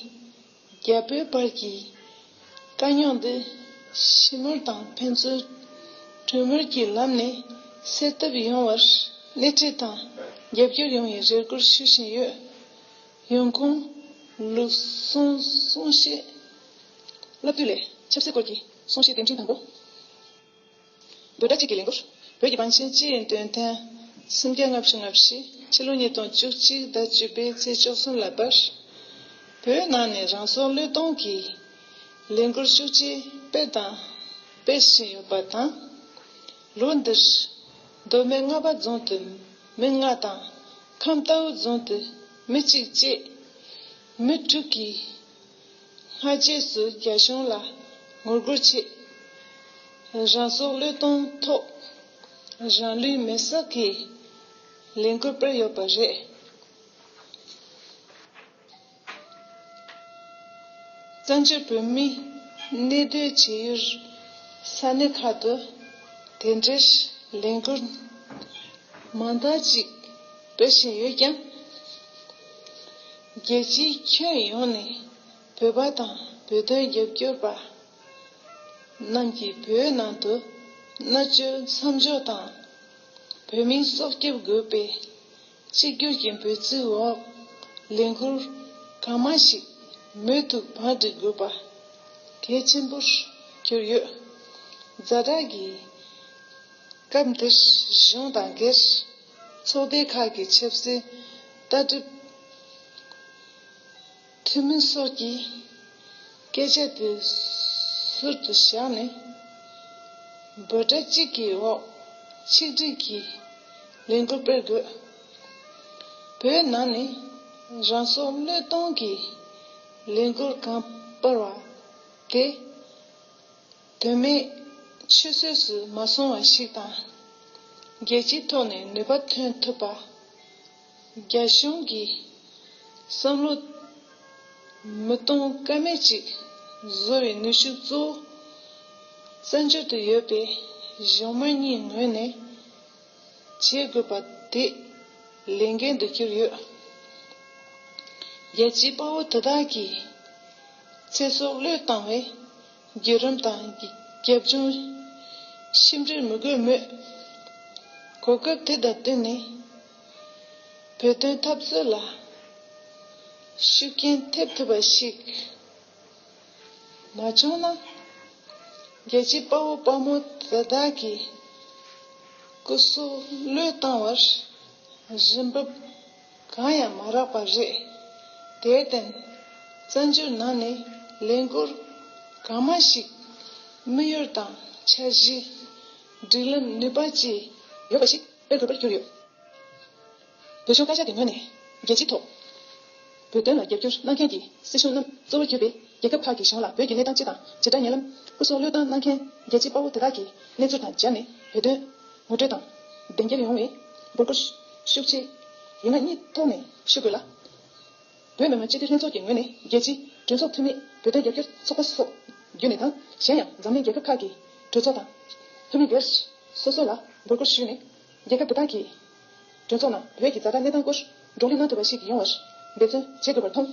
རྒྱ་བོད་བར་གྱི་དཀའ་རྙོག་འདི་ཞི་མོལ་དང་ཕན་ཚུན་གྲོས་མོལ་གྱི་ལམ་ནས་སེལ་ཐབས་ཡོང་བར་སྣེ་ཁྲིད་དང་རྒྱབ་སྐྱོར་ཡོང་བའི་རེ་སྐུལ་ཞུ་བཞིན་ཡོད། ཡོང་ཁུངས། ལུགས་སྲོལ་གསུང་བཤད། བསླབ་བཏུས་ལས་ཆབ་སྲིད་སྐོར་གྱི་གསུང་བཤད་དེབ་ཕྲེང་དང་པོ། འབོད་སྒྲ་གཅིག་གི་ལས་འགུལ། བོད་ཀྱི་བང་ཆེན་སྤྱི་ཡི་འདོན་ཐེངས་སུམ་བརྒྱ་ལྔ་བཅུ་ང་བཞི། ཕྱི་ལོ་ཉིས་སྟོང་བཅུ་གཅིག་ཟླ་བཅུ་པའི་ཚེས་བཅུ་གསུམ་ལ་བར། བོད་ནང་ནས་རང་སྲོག་བློས་གཏོང་གི་ལས་འགུལ་ཤུགས་ཆེ་སྤེལ་དང་སྤེལ་བཞིན་ཡོད་པ་དང་། ལོ་འདིར་མདོ་སྨད་རྔ་པ་རྫོང་དུ་མི་ལྔ་དང་ཁམས་རྟའུ་རྫོང་དུ་མི་གཅིག་བཅས་མི་དྲུག་གིས་སྔ་རྗེས་སུ་རྒྱ་གཞུང་ལ་ངོ་རྒོལ་ཆེད་རང་སྲོག་བློས་གཏོང་ཐོག་རང་ལུས་མེར་བསྲེགས་ཀྱི་ལས་འགུལ་སྤེལ་ཡོད་པ་རེད། བཙན་བྱོལ་བོད་མིའི་གནས་སྡོད་བྱེད་ཡུལ་ས་གནས་ཁག་ཏུ་དེ་འདྲའི་ལས་འགུལ་མང་དག་ཅིག་སྤེལ་བཞིན་ཡོད་ཀྱང་། རྒྱལ་སྤྱིའི་ཁྱོན་ཡོངས་ནས་བོད་པ་དང་བོད་དོན་རྒྱབ་སྐྱོར་པ་རྣམས་ཀྱིས་བོད་ནང་དུ་མནར་གཅོད་མཚམས་འཇོག་དང་། བོད་མིའི་སྲོག་སྐྱོབ་དགོས་པའི་གཅིག་གྱུར་གྱི་འབོད་ཚིག་འོག་ལས་འགུལ་གང་མང་ཞིག་མུ་མཐུད་བང་སྒྲིག་དགོས་པ་གལ་ཆེན་པོར་གྱུར་ཡོད། ཛ་དྲག་གི་ སྐབས་འདིར་གཞུང་དང་སྒེར་ཚོགས་སྡེ་ཁག་གི་ཆབ་སྲིད་ལྟ་གྲུབ་འཐུས་མི་སོགས་ཀྱིས་སྐད་ཆ་དེ་ཟུར་དུ་བཞག་ནས། འབོད་སྒྲ་གཅིག་གི་འོག་ཆིག་སྒྲིལ་གྱིས་ལས་འགུལ་སྤེལ་དགོས། བོད་ནང་ནས་རང་སྲོག་བློས་གཏོང་གི་ལས་འགུལ་གང་སྤེལ་བ་དེ། དོན་མེད་ཆུད་ཟོས་སུ་མ་སོང་བ་ཞིག་དང་། རྒྱལ་སྤྱིའི་ཐོག་ནས་ནུས་པ་ཐོན་ཐུབ་པ། རྒྱ་གཞུང་གིས་བསམ་བློ་མི་གཏོང་ཀ་མེད་ཅིག་བཟོ་བའི་ནུས་ཤུགས་གཙོ་བོ་བཙན་བྱོལ་དུ་ཡོད་པའི་གཞུང་མང་གཉིས་ངོས་ནས་བྱེད་དགོས་པ་དེ་ལས་འགན་དུ་གྱུར་ཡོད། རྒྱལ་སྤྱིའི་དཔའ་བོ་དེ་དག་གིས་ཚེ་སྲོག་བློས་བཏང་བའི་བརྒྱུད་རིམ་དང་རྒྱབ་ལྗོངས་ཕྱི་འབྲེལ་མི་དགོས་མོད། གོ་སྐབས་དེ་དང་བསྟུན་ནས་བོད་དོན་འཐབ་རྩོད་ལ་ཤུགས་རྐྱེན་ཐེབས་ཐུབ་པ་ཞིག་མ་བྱུང་ན། རྒྱལ་སྤྱིའི་དཔའ་བོ་དཔའ་མོ་དེ་དག་གི་སྐུ་སྲོག་བློས་བཏང་བར་རིན་འབབ་གང་ཡང་མ་རག་པ་རེད། དེར་བརྟེན། བཙན་བྱོལ་ནང་ནས་ལས་འགུལ་གང་མང་ཞིག་དམིགས་ཡུལ་དང་འཆར་གཞི། སྒྲིག་ལམ་ནུས་པ་བཅས་ཡོད་པ་ཞིག་སྤེལ་དགོས་པར་གྱུར་ཡོད། བོད་གཞུང་བཀའ་ཤག་གི་ངོས་ནས་རྒྱལ་སྤྱིའི་ཐོག་བོད་དོན་ལ་རྒྱབ་སྐྱོར་གནང་མཁན་གྱི་སྲིད་གཞུང་རྣམས་གཙོ་བོར་གྱུར་པའི་རྒྱལ་ཁབ་ཁག་གི་གཞུང་ལ་བོད་ཀྱི་གནས་སྟངས་སྤྱི་དང་བྱེ་བྲག་ཉེ་ལམ་སྐུ་སྲོག་བློས་བཏང་གནང་མཁན་རྒྱལ་སྤྱིའི་དཔའ་བོ་དེ་དག་གི་གནས་ཚུལ་དང་སྦྱར་ནས་བོད་དོན་ངོ་སྤྲོད་དང་བདེན་འགེལ་ཡོང་བའི་འབོད་སྐུལ་ཤུགས་ཆེ་ཡིན་ང་གཉིས་ཐོག་ནས་ཞུ་དགོས་ལ། བོད་མི་མང་སྤྱི་འཐུས་ལྷན་ཚོགས་ཀྱི་ངོས་ནས་རྒྱལ་སྤྱིའི་གྲོས་ཚོགས་འཐུས་མི་བོད་དོན་རྒྱབ་སྐྱོར་ཚོགས་པ་སོགས་བརྒྱུད་ནས་དང་གཞན་ཡང་འཛམ་གླིང་རྒྱལ་ཁབ་ཁག་གི་གྲོས་ཚོགས་དང་འཐུས་མི་སྒེར་སོ་སོ་ལ་འབོད་སྐུལ་ཞུས་ནས་རྒྱལ་ཁབ་དེ་དག་གི་གྲོས་ཚོགས་ནང་བོད་ཀྱི་ཛ་དྲག་གནས་སྟངས་སྐོར་བགྲོ་གླེང་གནང་ཐུབ་པ་ཞིག་ཡོང་བར་འབད་བརྩོན་བྱེད་དགོས་པར་མཐོང་།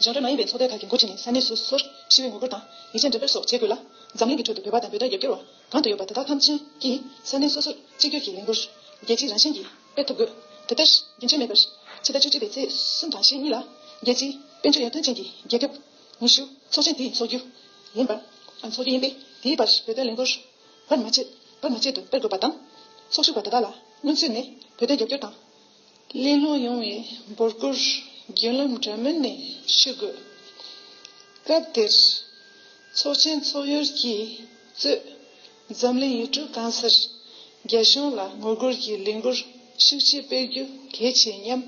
གཞུང་འབྲེལ་མ་ཡིན་པའི་ཚོགས་སྡེ་ཁག་གི་འགོ་ཁྲིད་ནས་ས་གནས་སོ་སོར་ཞི་བའི་ངོ་རྒོལ་དང་ཡིག་ཆ་འགྲེམས་སྤེལ་སོགས་བྱེད་དགོས་ལ། འཛམ་གླིང་གི་ཁྲོད་དུ་བོད་པ་དང་བོད་དོན་རྒྱབ་སྐྱོར་བ་གང་དུ་ཡོད་པ་དེ་དག་ཐམས་ཅད་ཀྱིས་ས་གནས་སོ་སོར་གཅིག་གྱུར་གྱི་ལས་འགུལ་རྒྱལ་སྤྱིའི་རང་བཞིན་གྱིས་སྤེལ་ཐུབ་དགོས། དེ་ལྟར་རྒྱུན་ཆད་མེད་པར་ཕྱི་ཟླ་བཅུ་གཅིག་པའི་ཚེས་གསུམ་དང་ཕྱེད་གཉིས་ལ་རྒྱལ་སྤྱིའི་དཔལ་འབྱོར་ཡར་ཐོན་ཅན་གྱི་རྒྱལ་ཁབ་ཉི་ཤུ་ཚོགས་ཆེན་དེ་འཚོགས་རྒྱུ་ཡིན་པ། ཨ། འཚོགས་རྒྱུ་ཡིན་པས། དེའི་བར་བོད་དོན་ལས་འགུལ་བར་མ་ཆད་བར་མ་ཆད་དུ་སྤེལ་དགོས་པ་དང་། ཚོགས་ཞུགས་པ་དེ་དག་ལ་སྔོན་ཚུད་ནས་བོད་དོན་རྒྱབ་སྐྱོར་དང་། གླེང་སློང་ཡོང་བའི་འབོད་སྐུལ་བརྒྱུད་ལམ་འདྲ་མིན་ནས་ཞུ་དགོས། སྐབས་དེར་ཚོགས་ཆེན་ཚོགས་ཡུལ་གྱིས་གཙོས་འཛམ་གླིང་ཡུལ་གྲུ་གང་སར་རྒྱ་གཞུང་ལ་ངོ་རྒོལ་གྱི་ལས་འགུལ་ཤུགས་ཆེ་སྤེལ་རྒྱུ་གལ་ཆེ་སྙམ།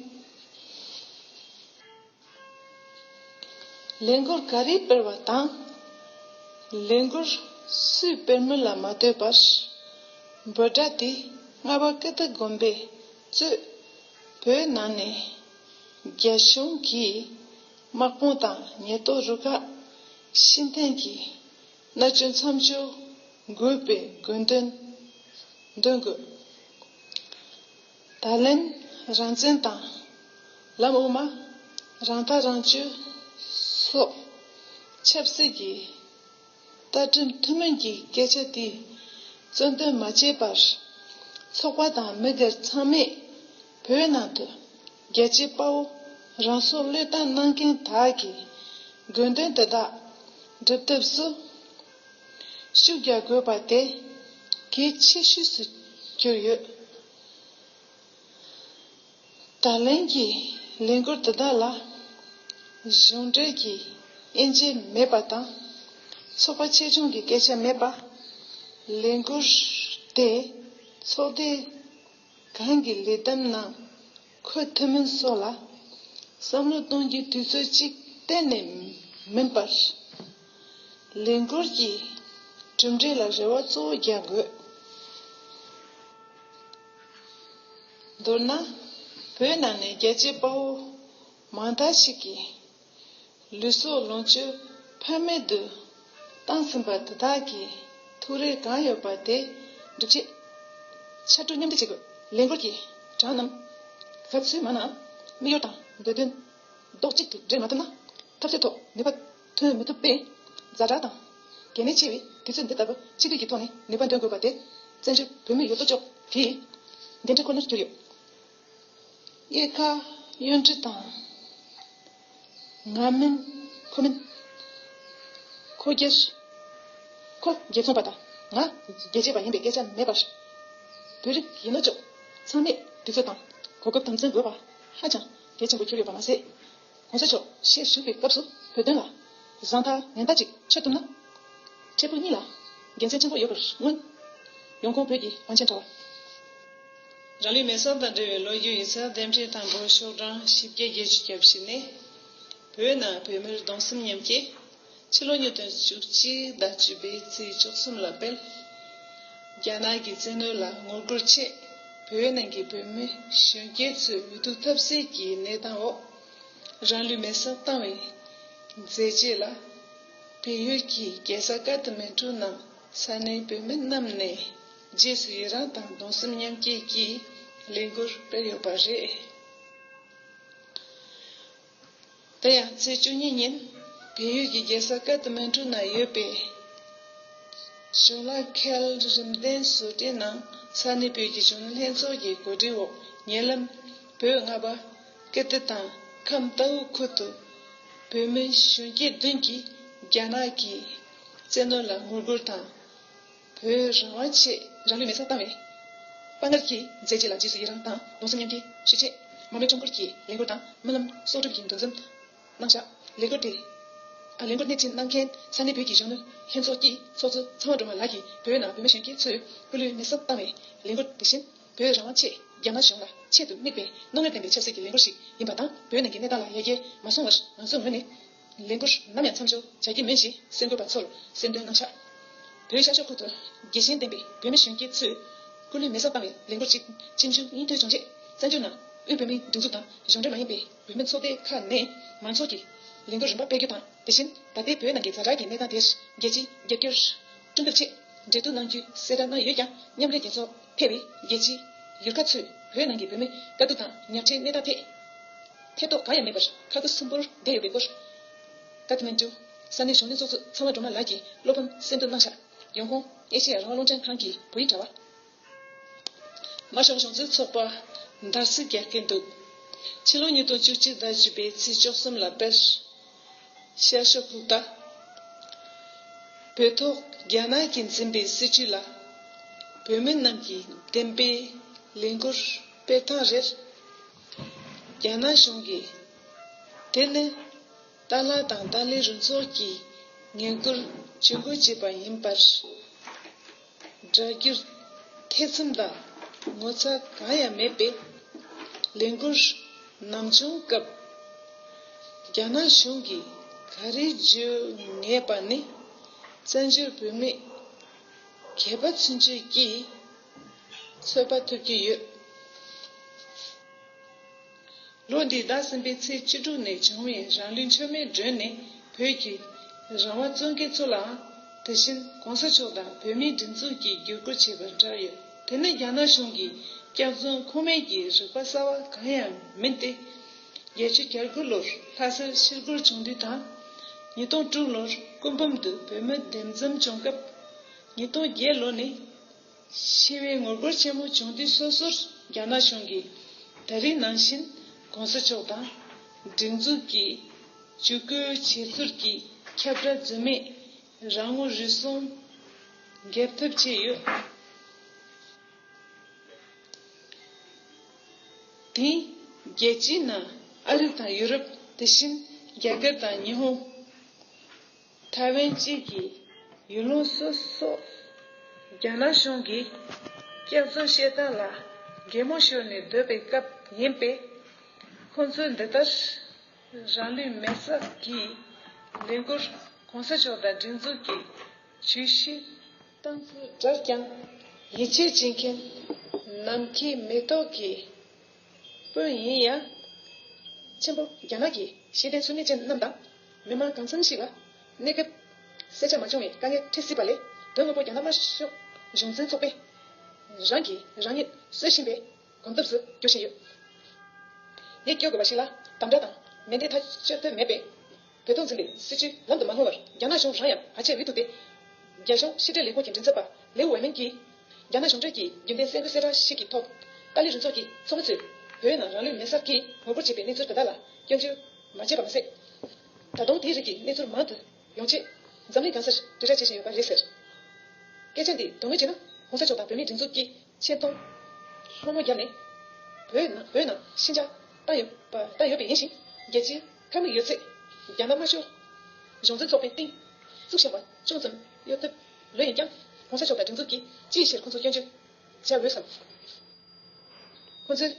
ལས་འགུལ་ག་རེ་སྤེལ་བ་དང་། ལས་འགུལ་སུས་སྤེལ་མིན་ལ་མ་ལྟོས་པར། འབོད་སྒྲ་དེ་རྔ་བ་ཀིརྟི་དགོན་པས་གཙོས་བོད་ནང་ནས་རྒྱ་གཞུང་གིས་དམག་དཔུང་དང་ཉེན་རྟོག་རུ་ཁག་ཤེས་ལྡན་གྱི་མནར་གཅོད་མཚམས་འཇོག་དགོས་པའི་དགོས་འདུན་འདོན་དགོས། ད་ལན་རང་བཙན་དང་ལམ་དབུ་མ། རང་ཐག་རང་གཅོད་སོགས་ཆབ་སྲིད་ཀྱི་ལྟ་གྲུབ་ཐུན་མིན་གྱི་སྐད་ཆ་དེས་རྩོད་འདོན་མ་བྱས་པར། ཚོགས་པ་དང་མི་སྒེར་ཚང་མས་བོད་ནང་དུ་རྒྱལ་གཅེས་དཔའ་བོ་རང་སྲོག་བློས་བཏང་གནང་མཁན་དག་གི་དགོས་འདུན་དེ་དག་སྒྲུབ་ཐབས་སུ་ཤུགས་རྒྱག་དགོས་པ་དེ་གལ་ཆེ་ཤོས་སུ་གྱུར་ཡོད། ད་ལན་གྱི་ལས་འགུལ་དེ་དག་ལ་གཞུང་འབྲེལ་གྱི་དབྱེ་འབྱེད་མེད་པ་དང་། ཚོགས་པ་ཆེ་ཆུང་གི་སྐད་ཆ་མེད་པ། ལས་འགུལ་དེ་ཚོགས་སྡེ་གང་གི་ལས་བསྡོམས་ནང་འཁོད་ཐུབ་མིན་སོགས་ལ་བསམ་བློ་གཏོང་རྒྱུའི་དུས་ཚོད་ཅིག་གཏན་ནས་མིན་པར། ལས་འགུལ་གྱི་གྲུབ་འབྲས་ལ་རེ་བ་གཙོ་བོ་རྒྱག་དགོས། མདོར་ན། བོད་ནང་ནས་རྒྱལ་གཅེས་དཔའ་བོ་མང་དག་ཞིག་གིས་ལུས་སྲོག་ལོངས་སྤྱོད་ཕངས་མེད་དུ་བཏང་ཟིན་པ་དེ་དག་གི་ཐུགས་རེ་གང་ཡོད་པ་དེ་སྒྲུབ་ཆེད་ཕྱར་གྲུ་མཉམ་འདེགས་བྱེད་དགོས། ལས་འགུལ་གྱི་གྲངས་རྣམས་ག་ཚོད་མང་ནའང་དམིགས་ཡུལ་དང་འདོད་དོན་རྡོག་གཅིག་ཏུ་འདྲེས་མ་ཐུབ་ན། འཐབ་རྩོད་ཐོག་ནུས་པ་ཐོན་མི་ཐུབ་པས། ཛ་དྲག་དང་གལ་གནད་ཆེ་བའི་དུས་ཚོད་འདི་ལྟ་བུ་ཆིག་སྒྲིལ་གྱི་ཐོག་ནས་ནུས་པ་འདོན་དགོས་པ་དེ་བཙན་བྱོལ་བོད་མི་ཡོད་དོ་ཅོག་གིས་གདན་འདྲེན་ཁོ་ནར་གྱུར་ཡོད། དབྱེ་ཁ་གཡོན་གྲུ་དང་། ང་མིན་ཁོ་མིན། ཁོ་རྒྱལ། ཁོ་རྒྱལ་ཚོང་པ་དང་ ང་རྒྱལ་གཅེས་པ་ཡིན་པའི་སྐད་ཆ་མེད་པར། བོད་རིགས་ཡིན་ནོ་ཅོག་ཚང་མས་དུས་ཚོད་དང་གོ་སྐབས་དམ་འཛིན་དགོས་པ་ཧ་ཅང་གལ་ཆེན་པོ་གྱུར་ཡོད་པ་མ་ཟད། གོང་ས་མཆོག་ཞལ་བཞུགས་པའི་སྐབས་སུ་བོད་དོན་ལ་བཟང་མཐའ་ངན་མཐའ་ཅིག་ཆོད་ཐུབ་ན། འཕྲལ་ཕུགས་གཉིས་ལ་དགེ་མཚན་ཆེན་པོ་ཡོད་པར་མངོན། ཡོང་ཁུངས་བོད་ཀྱི་བང་ཆེན་དྲ་བ། རང་ལུས་མེར་སྲེག་དང་འབྲེལ་བའི་ལོ་རྒྱུས་ཡིག་ཚགས་གཏན་འཁེལ་དང་པོ་ཤོག་གྲངས་བཞི་བརྒྱ་བརྒྱད་ཅུ་གྱ་བཞི་ནས། བོད་ནང་བོད་མིར་གདུང་སེམས་མཉམ་སྐྱེད། ཕྱི་ལོ་ཉིས་སྟོང་བཅུ་གཅིག་ཟླ་བཅུ་པའི་ཚེས་བཅུ་གསུམ་ལ་སྤེལ། རྒྱ་ནག་གི་བཙན་གནོན་ལ་ངོ་རྒོལ་ཆེད་བོད་ནང་གི་བོད་མི་གཞོན་སྐྱེས་ཚོས་འུ་ཐུག་ཐབས་ཟད་ཀྱི་གནས་སྟངས་འོག་རང་ལུས་མེར་སྲེག་བཏང་བའི་མཛད་རྗེས་ལ། བལ་ཡུལ་གྱི་རྒྱལ་ས་ཀ་ཐ་མན་གྲུ་ནང་ས་གནས་བོད་མི་རྣམས་ནས་རྗེས་སུ་ཡི་རངས་དང་གདུང་སེམས་མཉམ་སྐྱེད་ཀྱི་ལས་འགུལ་སྤེལ་ཡོད་པ་རེད། དེ་ཡང་ཚེས་བཅུ་གཉིས་ཉིན་བལ་ཡུལ་གྱི་རྒྱལ་ས་ཀ་ཐ་མན་གྲུ་ན་ཡོད་པའི་གཞུང་ལ་ཁེལ་རིམ་ལྡན་བཟོ་གྲྭའི་ནང་ས་གནས་བོད་ཀྱི་གཞོན་ནུ་ལྷན་ཚོགས་ཀྱི་གོ་སྒྲིག་འོག་ཉེ་ལམ་བོད་རྔ་པ་ཀིརྟི་དང་ཁམས་རྟའུ་ཁུལ་དུ་བོད་མི་གཞོན་སྐྱེས་བདུན་གྱིས་རྒྱ་ནག་གི་བཙན་གནོན་ལ་ངོ་རྒོལ་དང་། བོད་རང་དབང་ཆེད་རང་ལུས་མེ་སྲེག་བཏང་བའི་དཔའ་ངར་གྱི་མཛད་རྗེས་ལ་རྗེས་སུ་ཡི་རངས་དང་གདུང་སེམས་མཉམ་སྐྱེད་ཞུ་ཆེད་མར་མེ་ཁྲོམ་སྐོར་གྱི་ལས་འགུལ་དང་སྨོན་ལམ་གསོག་སྒྲུབ་ཀྱི་འདུ་འཛོམས་གནང་བཞག་ལས་འགུལ་དེ། ཨ། ལས་འགུལ་སྣེ་ཁྲིད་གནང་མཁན་ས་གནས་བོད་ཀྱི་གཞོན་ནུ་ལྷན་ཚོགས་ཀྱི་ཚོགས་གཙོ་ཚང་བ་སྒྲོལ་མ་ལགས་ཀྱིས་བོད་ནང་བོད་མི་གཞོན་སྐྱེས་ཚོས་སྐུ་ལུས་མེ་སྲེག་བཏང་བའི་ལས་འགུལ་དེ་བཞིན་བོད་རང་དབང་ཆེད་རྒྱ་ནག་གཞུང་ལ་ཆེད་དུ་དམིགས་པའི་རྣོ་ངར་ལྡན་པའི་ཆབ་སྲིད་ཀྱི་ལས་འགུལ་ཞིག་ཡིན་པ་དང་བོད་ནང་གི་གནས་སྟངས་ལ་ཡ་གྱལ་མ་སོང་བར་ང་ཚོའི་ངོས་ནས། ལས་འགུལ་ནམ་ཡང་མཚམས་འཇོག་བྱ་རྒྱུ་མིན་ཞེས་གསར་འགོད་པ་ཚོར་གསལ་སྟོན་གནང་ཤག་བོད་ཤར་ཕྱོགས་ཁུལ་དུ་རྒྱལ་ཞེན་ལྡན་པའི་བོད་མི་གཞོན་སྐྱེས་ཚོས་སྐུ་ལུས་མེ་སྲེག་བཏང་བའི་ལས་འགུལ་ཞིག་ཆིབས་བསྒྱུར་སྙིང་ཐོའི་བྱུང་རྗེས་བཙན་བྱོལ་ནང་དབུས་བོད་མིའི་སྒྲིག་འཛུགས་དང་གཞུང་འབྲེལ་མ་ཡིན་པའི་བོད་མི་ཚོགས་སྡེ་ཁག་ནས་མང་ཚོགས་ཀྱི་ལས་འགུལ་རིམ་པ་སྤེལ་རྒྱུ་དང་དེ་བཞིན་ད་ལྟའི་བོད་ནང་གི་ཛ་དྲག་གི་གནས་སྟངས་དེར་རྒྱལ་སྤྱིའི་རྒྱབ་སྐྱོར་སྐྲུན་ཐབས་ཆེད་འབྲེལ་གཏུག་གནང་རྒྱུའི་གསལ་བསྒྲགས་གནང་ཡོད་ཀྱང་མཉམ་འབྲེལ་རྒྱལ་ཚོགས་ཕེབས་པའི་རྒྱལ་སྤྱིའི་ཡུལ་ཁག་ཚོས་བོད་ནང་གི་བོད་མིའི་དཀའ་སྡུག་དང་ཉམས་ཆག་གནས་སྟངས་ཐད། ཐེ་གཏོགས་གང་ཡང་མེད་པར་ཁ་ཁུ་སིམ་པོར་བསྡད་ཡོད་པའི་སྐོར། ཀ་ཐ་མན་ཌུ་ས་གནས་གཞོན་ནུ་ཚོགས་གཙོ་ཚང་བ་སྒྲོལ་མ་ལགས་ཀྱིས་བློ་ཕམ་གསལ་འདོན་གནང་བཞག་ཡོང་ཁུངས་ཨེ་ཤེ་ཡ་རང་དབང་རླུང་འཕྲིན་ཁང་གི་བོད་ཡིག་དྲ་བ། དམར་ཤོག་གཞུང་འཛིན་ཚོགས་པ་འདར་སིག་རྒྱག་གིན་འདུག་ཕྱི་ལོ་ཉིས་སྟོང་བཅུ་གཅིག་ཟླ་བཅུ་པའི་ཚེས་བཅུ་གསུམ་ལ་དཔེར། ཤར་ཕྱོགས་ཁུལ་དུ་བོད་ཐོག་རྒྱ་ནག་གིས་འཛིན་པའི་སྲིད་བྱུས་ལ་བོད་མི་རྣམས་ཀྱིས་བདེན་པའི་ལས་འགུལ་སྤེལ་སྟངས་རེར། རྒྱ་ནག་གཞུང་གིས་དེ་ནི་ཏཱ་ལ་དང་ཏཱ་ལའི་རུ་ཚོགས་ཀྱིས་ངན་སྐུལ་ཇུས་འགོད་བྱས་པ་ཡིན་པར། སྒྲ་སྒྱུར་ཐེ་ཚོམ་དང་ངོ་ཚ་གང་ཡང་མེད་པའི་ལས་འགུལ་ནམ་བྱུང་སྐབས། རྒྱ་ནག་གཞུང་གིས་ག་རེ་བརྗོད་ངེས་པ་ནི། བཙན་བྱོལ་བོད་མི་གད་པ་ཚུན་ཆོད་ཀྱིས་ཚོད་དཔག་ཐུབ་ཀྱི་ཡོད། ལོ་འདིའི་ཟླ་གསུམ་པའི་ཚེས་བཅུ་དྲུག་ནས་བྱུང་བའི་རང་ལུས་མཆོད་མེ་སྒྲོན་ནས་བོད་ཀྱི་རང་དབང་བཙོང་མཁན་ཚོ་ལའང་དེ་བཞིན་གོང་ས་མཆོག་དང་བོད་མིའི་སྒྲིག་འཛུགས་ཀྱིས་བརྒྱུད་སྐུར་བྱས་པར་བསྒྲགས་ཡོད། དེ་ནི་རྒྱ་ནག་གཞུང་གིས་སྐྱག་རྫུན་ཁུངས་མེད་ཀྱི་རིག་པ་གསར་བ་གང་ཡང་མིན་ཏེ། བརྒྱད་ཅུ་གྱ་དགུ་ལོར་ལྷ་སར་ཕྱིར་རྒོལ་བྱུང་དུས་དང་། ཉིས་སྟོང་དྲུག་ལོར་སྐུ་འབུམ་དུ་བོད་མི་འདེམས་འཛོམས་བྱུང་སྐབས། ཉིས་སྟོང་བརྒྱད་ལོ་ནས། ཆེ་བའི་ངོ་རྒོལ་ཆེན་མོ་བྱུང་དུས་སོ་སོར་རྒྱ་ནག་གཞུང་གིས་ད་རེས་ནང་བཞིན་གོང་ས་མཆོག་དང་སྒྲིག་འཛུགས་ཀྱི་ཇུས་འགོད་བྱེད་ཚུལ་གྱི་ཁྱབ་བསྒྲགས་རྫུན་མས་རང་ངོ་རུལ་སུངས་འགེབས་ཐབས་བྱས་ཡོད། དེས་རྒྱལ་སྤྱིའི་ནང་ཨ་རི་དང་ཡུ་རོབ་དེ་བཞིན་རྒྱ་གར་དང་ཉི་ཧོང་། ཐའེ་ཝན་བཅས་ཀྱི་ཡུལ་ལུང་སོ་སོ་རྒྱ་ནག་གཞུང་གིས་སྐྱག་རྫུན་བཤད་སྟངས་ལ་གད་མོ་ཤོར་ནས་སྡོད་པའི་སྐབས་ཡིན་པས། ཁོང་ཚོས་འདི་ལྟར་རང་ལུས་མེར་སྲེག་གི་ལས་འགུལ་གོང་ས་མཆོག་དང་སྒྲིག་འཛུགས་ཀྱིས་ཇུས་གཞི་བཏང་ཚུལ་བསྒྲགས་ཀྱང་། ཡིད་ཆེས་བྱེད་མཁན་ནམ་མཁའི་མེ་ཏོག་གི་དཔོན་ཡིན་ཡང་། ཆེན་པོ་རྒྱ་ནག་གི་ཤེས་ལྡན་ཚུལ་མིན་ཅན་རྣམས་དང་། མི་མང་གང་འཚམ་ཞིག་ལ་གནས་སྐབས་གསལ་ཆ་མ་བྱུང་བའི་དཀའ་ངལ་འཕྲད་སྲིད་པ་ལས། དོན་དངོས་པོ་རྒྱ་ནག་དམར་ཤོག་གཞུང་འཛིན་ཚོགས་པས་རང་གིས་རང་ཉིད་གསོད་བཞིན་པའི་གོམ་སྟབས་སུ་འགྱུར་བཞིན་ཡོད། ཡིད་སྐྱོ་དགོས་པ་ཞིག་ལ་དམ་དྲག་དང་མེ་མདའི་ཐག་གཅོད་ཐབས་མེད་པས། བོད་ཐོག་འཛིན་པའི་སྲིད་བྱུས་ལམ་དུ་མ་ལྷུང་བར་རྒྱ་ནག་གཞུང་རང་ཡང་བར་ཆད་མི་ཐུབ་སྟེ། རྒྱ་གཞུང་ཕྱི་འབྲེལ་ལས་ཁུངས་ཀྱི་མགྲིན་ཚབ་པ་ལེའུ་ཝེ་མིན་གྱིས། རྒྱ་ནག་གཞུང་འབྲེལ་གྱི་རྒྱུན་ལྡན་གསར་འགོད་གསལ་བསྒྲགས་ཤིག་གི་ཐོག་ཏཱ་ལའི་རུ་ཚོགས་ཀྱི་ཚོགས་མི་ཚོས་བོད་ནང་རང་ལུས་མེ་སྲེག་གིས་ངོ་རྒོལ་བྱས་པའི་གནས་ཚུལ་དེ་དག་ལ་སྐྱོན་བརྗོད་མ་བྱས་པ་མ་ཟད། ད་དུང་དེའི་རིགས་ཀྱི་གནས་ཚུལ་མང་དུ་ཡོང་ཆེད་འཛམ་གླིང་གང་སར་དྲིལ་བསྒྲགས་བྱེད་བཞིན་ཡོད་པ་རེད་ཟེར། སྐད་ཆ་འདི་དོན་དངོས་བྱས་ན་༸གོང་ས་མཆོག་དང་བོད་མིའི་སྒྲིག་འཛུགས་ཀྱིས་ཆེད་གཏོང་ལྷོད་མོ་བརྒྱབ་ནས་བོད་ནང་བོད་ནང་ཤིན་སྦྱར་བཏང་ཡོད་པ་བཏང་ཡོད་པ་ཡིན་ཞིང་། རྒྱལ་སྤྱིའི་ཁ་མིག་ཡོད་ཚད་རྒྱ་ནག་དམར་ཤོག་གཞུང་འཛིན་ཚོགས་པའི་སྟེང་བཙུགས་བཞག་པ་ཅུང་ཙམ་གཡོལ་ཐབས་ལོས་ཡིན་ཀྱང་༸གོང་ས་མཆོག་དང་སྒྲིག་འཛུགས་ཀྱིས་ཅིའི་ཕྱིར་ཁོང་ཚོར་སྐྱོན་བརྗོད་བྱ་འོས་སམ། ཁོང་ཚོས་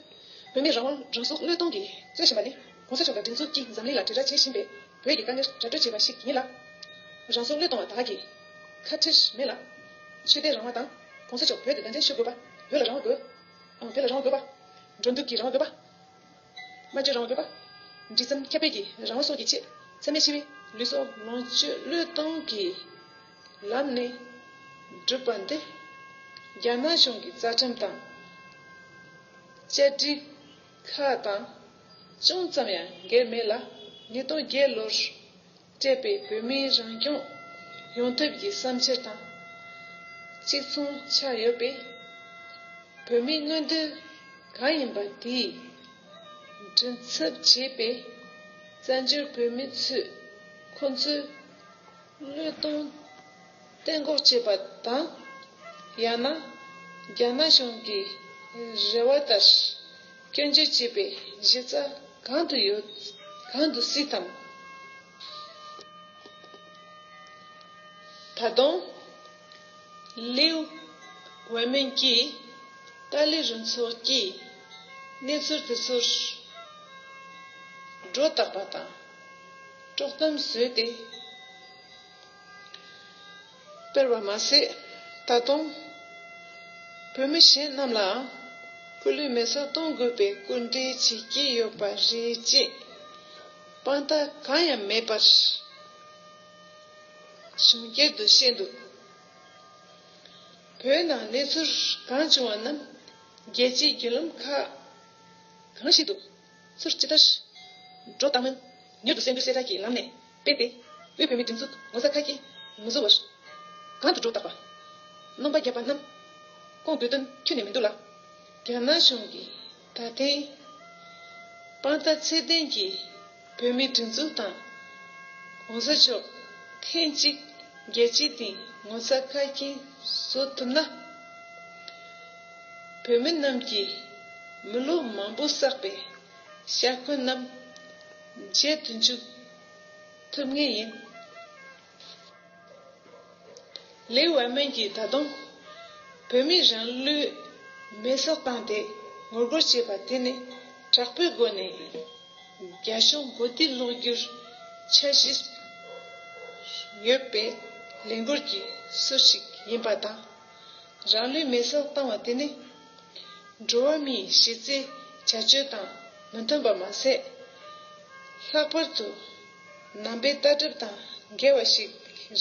བོད་མིའི་རང་དབང་རང་སྲོག་བློས་གཏོང་གིས་རྩོད་བཞིན་པ་ནི་༸གོང་ས་མཆོག་དང་སྒྲིག་འཛུགས་ཀྱིས་འཛམ་གླིང་ལ་དྲིལ་བསྒྲགས་བྱེད་བཞིན་པའི་བོད་ཀྱི་དཀའ་ངལ་ར་སྤྲོད་བྱས་པ་ཞིག་ཡིན་ལ། རང་སྲོག་བློས་གཏོང་བ་དག་གི་ཁ་ཁྲལ་མེད་ལ། ཆོས་དད་རང་དབང་དང་༸གོང་ས་མཆོག་བོད་དུ་གདན་འདྲེན་ཞུ་དགོས་པ། བོད་ལ་རང་དབང་དགོས། ཨང་། བོད་ལ་རང་དབང་དགོས་པ། འགྲོ་འདུག་གི་རང་དབང་དགོས་པ། སྨྲ་བརྗོད་རང་དབང་དགོས་པ། འབྲི་རྩོམ་ཁྱབ་སྤེལ་གྱི་རང་དབང་སོགས་ཀྱི་ཆེད་འཚེ་མེད་ཞི་བའི་ལུས་སྲོག་ལོངས་སྤྱོད་བློས་གཏོང་གི་ལམ་ནས་བསྒྲུབས་པ་འདི་རྒྱ་ནག་གཞུང་གི་རྩ་ཁྲིམས་དང་བཅའ་སྒྲིག་ཁག་དང་ཅུང་ཙམ་ཡང་འགལ་མེད་ལ། ཉིས་སྟོང་བརྒྱད་ལོར་སྤྲད་པའི་བོད་མིའི་རང་སྐྱོང་ཡོང་ཐབས་ཀྱི་བསམ་འཆར་དང་གཅིག་མཚུངས་ཆགས་ཡོད་པས། བོད་མིའི་མངོན་འདོད་གང་ཡིན་པ་དེའི་མགྲིན་ཚབ་བྱེད་པའི་བཙན་བྱོལ་བོད་མི་ཚོས་ཁོ་ཚོའི་བློས་གཏོང་གཏན་འགོག་བྱེད་པ་དང་། ཡང་ན་རྒྱ་ནག་གཞུང་གི་རེ་བ་ལྟར་སྐྱོན་བརྗོད་བྱེད་པའི་གཞི་རྩ་གང་དུ་ཡོད། གང་དུ་སྲིད་དམ། ད་དུང་ལིའུ་ཝེ་མིན་གྱིས་ཏཱ་ལའི་རུ་ཚོགས་ཀྱིས་གནས་ཚུལ་དེ་ཚོར་སྒྲོ་བཏགས་པ་དང་དཀྲོག་གཏམ་བཟོས་ཏེ་སྤེལ་བ་མ་ཟད། ད་དུང་བོད་མི་གཞན་རྣམས་ལའང་སྐུ་ལུས་མེ་སྲེག་གཏོང་དགོས་པའི་སྐུལ་འདེད་བྱེད་ཀྱི་ཡོད་པ་རེད་ཅེས་དཔང་རྟགས་གང་ཡང་མེད་པར་གཞུང་སྒེར་དུ་བཤད་འདུག། བོད་ནང་གནས་ཚུལ་གང་བྱུང་བ་རྣམས་རྒྱལ་སྤྱིའི་བརྒྱུད་ལམ་ཁག་གང་ཞིག་ཏུ་ཚུར་ཇི་ལྟར་སྒྲོ་བཏགས་མིན་མྱུར་དུ་གསར་འགྱུར་གསལ་བསྒྲགས་ཀྱི་ལམ་ནས་སྤེལ་ཏེ། དབུས་བོད་མིའི་སྒྲིག་འཛུགས་ངོ་ཚ་ཁ་སྐྱེངས་མི་བཟོ་བར་གང་དུ་སྒྲོ་བཏགས་པ། རྣམ་པ་བརྒྱབ་པ་རྣམས་སྐོང་དགོས་དོན་ཁྱོན་ནས་མི་འདུག་ལ། རྒྱ་ནག་གཞུང་གིས་ད་ཐེངས་དཔང་རྟགས་ཚད་ལྡན་གྱི་བོད་མིའི་སྒྲིག་འཛུགས་དང་གོང་ས་མཆོག་ཐེངས་གཅིག་རྒྱལ་སྤྱིའི་སྟེང་ངོ་ཚ་ཁ་སྐྱེངས་བཟོ་ཐུབ་ན། བོད་མི་རྣམས་ཀྱིས་མི་ལོ་མང་པོ་བསགས་པའི་ཤ་འཁོན་རྣམས་བརྗེད་དུ་འཇུག་ཐུབ་ངེས་ཡིན། ལིའུ་ཝེ་མིན་གྱིས་ད་དུང་བོད་མིའི་རང་ལུས་མེ་སྲེག་བཏང་སྟེ་ངོ་རྒོལ་བྱས་པ་དེ་ནི་དྲག་པོའི་སྒོ་ནས་རྒྱ་གཞུང་མགོ་རྟིང་སློག་རྒྱུར་འཆར་གཞི་ཡོད་པའི་ལས་འགུལ་གྱི་ཟུར་ཞིག་ཡིན་པ་དང་། རང་ལུས་མེ་སྲེག་བཏང་བ་དེ་ནི་འགྲོ་བ་མིའི་གཞི་རྩའི་བྱ་སྤྱོད་དང་མི་མཐུན་པ་མ་ཟད། ལྷག་པར་དུ་ནང་པའི་ལྟ་གྲུབ་དང་འགལ་བ་ཞིག་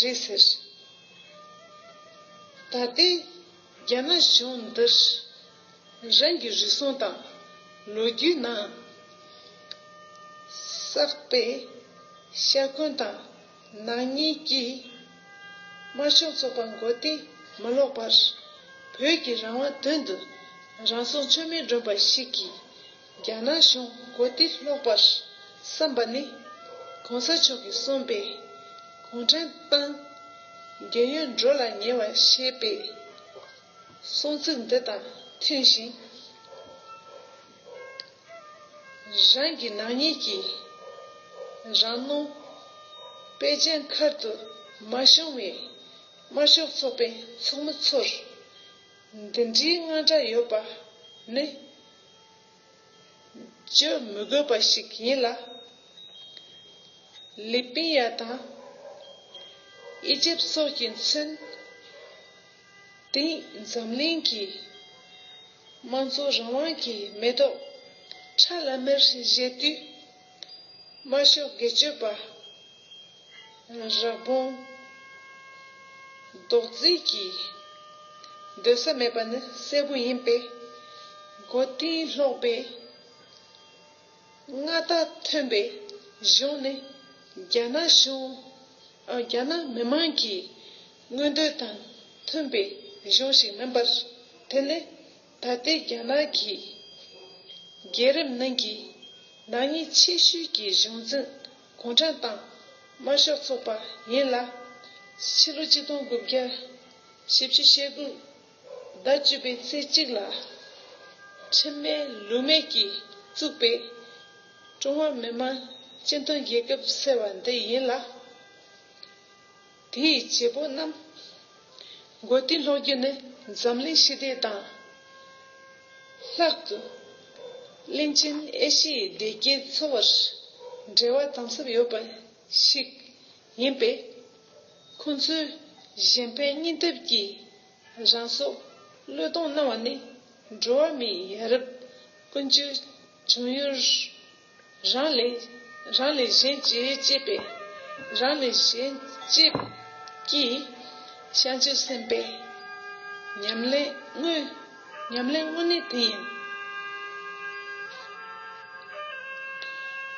རེད་ཟེར། ད་ལྟའི་རྒྱ་ནག་གཞུང་འདིར་རང་གི་རུལ་སུངས་དང་ལོ་རྒྱུས་ནང་བསགས་པའི་ཤ་འཁོན་དང་ནག་ཉེས་ཀྱིས་དམར་ཤོག་ཚོགས་པ་མགོ་རྟིང་མི་སློག་པར། བོད་ཀྱི་རང་དབང་དོན་དུ་རང་སྲོག་མཆོད་མེར་བསྒྲོན་པ་ཞིག་གིས་རྒྱ་ནག་གཞུང་མགོ་རྟིང་སློག་པར་བསམ་པ་ནི། གོང་ས་མཆོག་གིས་གསུངས་པའི་གུང་ཁྲན་ཏང་རྒས་ཡོལ་འགྲོ་ལ་ཉེ་བ་ཞེས་པའི་གསུང་ཚིག་འདི་དང་མཐུན་ཞིང་། རང་གི་ནག་ཉེས་ཀྱིས་རང་ནོངས་པེ་ཅིན་མཁར་དུ་མ་ཤོང་བའི་དམར་ཤོག་ཚོགས་པའི་ཚོགས་མི་ཚོར་འདི་འདྲའི་དངངས་སྐྲག་ཡོད་པ་ནི་བརྗོད་མི་དགོས་པ་ཞིག་ཡིན་ལ། ལི་པི་ཡ་དང་ཨི་ཇིབ་སོགས་ཀྱིས་མཚོན། དེང་འཛམ་གླིང་གི་དམངས་གཙོ་རང་དབང་གི་མེ་ཏོག་ཁྲ་ལམ་མེར་བཞད་དུས། དམར་ཤོག་སྒེར་གཅོད་པ་ར་སྦོམ་རྡོག་རྫིས་ཀྱི་སྡོད་ས་མེད་པ་ནི་གསལ་པོ་ཡིན་པས། མགོ་རྟིང་སློག་པའི་མངའ་བདག་མཐོན་པོའི་གཞུང་ནི་རྒྱ་ནག་གཞུང་། ཨ། རྒྱ་ནག་མི་དམངས་ཀྱི་མངོན་འདོད་དང་མཐུན་པའི་གཞུང་ཞིག་མིན་པར། དེ་ནི་ད་ལྟའི་རྒྱ་ནག་གི་རྒྱལ་རབས་ནང་གི་ནག་ཉེས་ཆེ་ཤོས་ཀྱི་གཞུང་འཛིན་གུང་ཁྲན་ཏང་དམར་ཤོག་ཚོགས་པ་ཡིན་ལ། ཕྱི་ལོ་ཆིག་སྟོང་དགུ་བརྒྱ་ བཞི་བཅུ་ཞེ་དགུ་ཟླ་བཅུ་པའི་ཚེས་གཅིག་ལ་ཁྲིམས་མེད་ལུགས་མེད་ཀྱིས་བཙུགས་པའི་ཀྲུང་ཧྭ་མི་དམངས་སྤྱི་མཐུན་རྒྱལ་ཁབ་ཟེར་བ་འདི་ཡིན་ལ། དེའི་བྱེད་པོ་རྣམས་མགོ་རྟིང་སློག་རྒྱུ་ནི་འཛམ་གླིང་ཞི་བདེ་དང་། ལྷག་ཏུ་གླིང་ཆེན་ཨེ་ཤི་ཡའི་བདེ་སྐྱིད་འཚོ་བར་འབྲེལ་བ་དམ་ཟབ་ཡོད་པ་ཞིག་ཡིན་པས། ཁོང་ཚོས་གཞན་ཕན་སྙིང་སྟོབས་ཀྱིས་རང་སྲོག་བློས་གཏོང་གནང་བ་ནི་འགྲོ་བ་མིའི་ཡ་རབས་ཀུན་སྤྱོད་བྱུང་ཡུལ། རང་ལས་རང་ལས་གཞན་གཅེས་ཅེས་པའི་རང་ལས་གཞན་གཅེས་ཀྱིས་བྱང་ཆུབ་སེམས་དཔའི་ཉམས་ལེན་དངོས་ཉམས་ལེན་དངོས་གནས་དེ་ཡིན།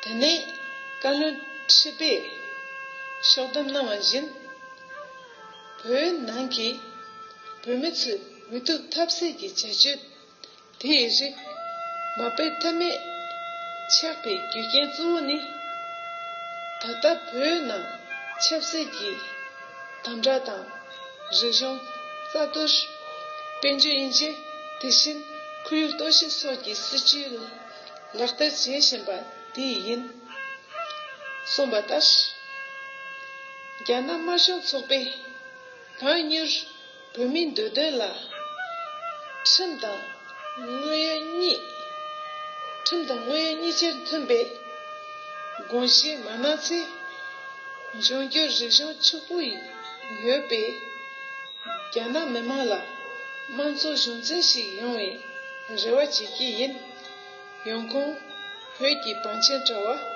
དེ་ནས་བཀའ་བློན་ཁྲི་པས་ཕྱོགས་བསྡོམས་གནང་བ་བཞིན། བོད་ནང་གི་བོད་མི་ཚོས་འུ་ཐུག་ཐབས་ཟད་ཀྱི་བྱ་སྤྱོད་དེའི་རིགས་མ་སྤེལ་ཐབས་མེད་ཆགས་པའི་རྒྱུ་རྐྱེན་གཙོ་བོ་ནི། ད་ལྟ་བོད་ནང་ཆབ་སྲིད་ཀྱི་དམ་དྲག་དང་། རིག་གཞུང་རྩ་གཏོར། དཔལ་འབྱོར་དབྱེ་འབྱེད། དེ་བཞིན་ཁོར་ཡུག་གཏོར་བཤིག་སོགས་ཀྱི་སྲིད་ཇུས་ལག་བསྟར་བྱེད་བཞིན་པ་དེ་ཡིན། གསུངས་པ་ལྟར། རྒྱ་ནག་དམར་ཤོག་ཚོགས་པས་གང་མྱུར་བོད་མིའི་འདོད་དོན་ལ་ཁྲིམས་དང་དངོས་ཡོད་གཉིས། ཁྲིམས་དང་དངོས་ཡོད་གཉིས་ཆར་མཐུན་པའི་དགོངས་བཞེས་མ་གནང་ཚེ། འབྱུང་འགྱུར་རིག་གཞུང་ཕྱུག་པོ་ཡོད་པའི་རྒྱ་ནག་མི་དམངས་ལ་དམངས་གཙོ་གཞུང་འཛིན་ཞིག་ཡོང་བའི་རེ་བ་བྱེད་ཀྱི་ཡིན། ཡོང་ཁུངས། བོད་ཀྱི་བང་ཆེན་དྲ་བ།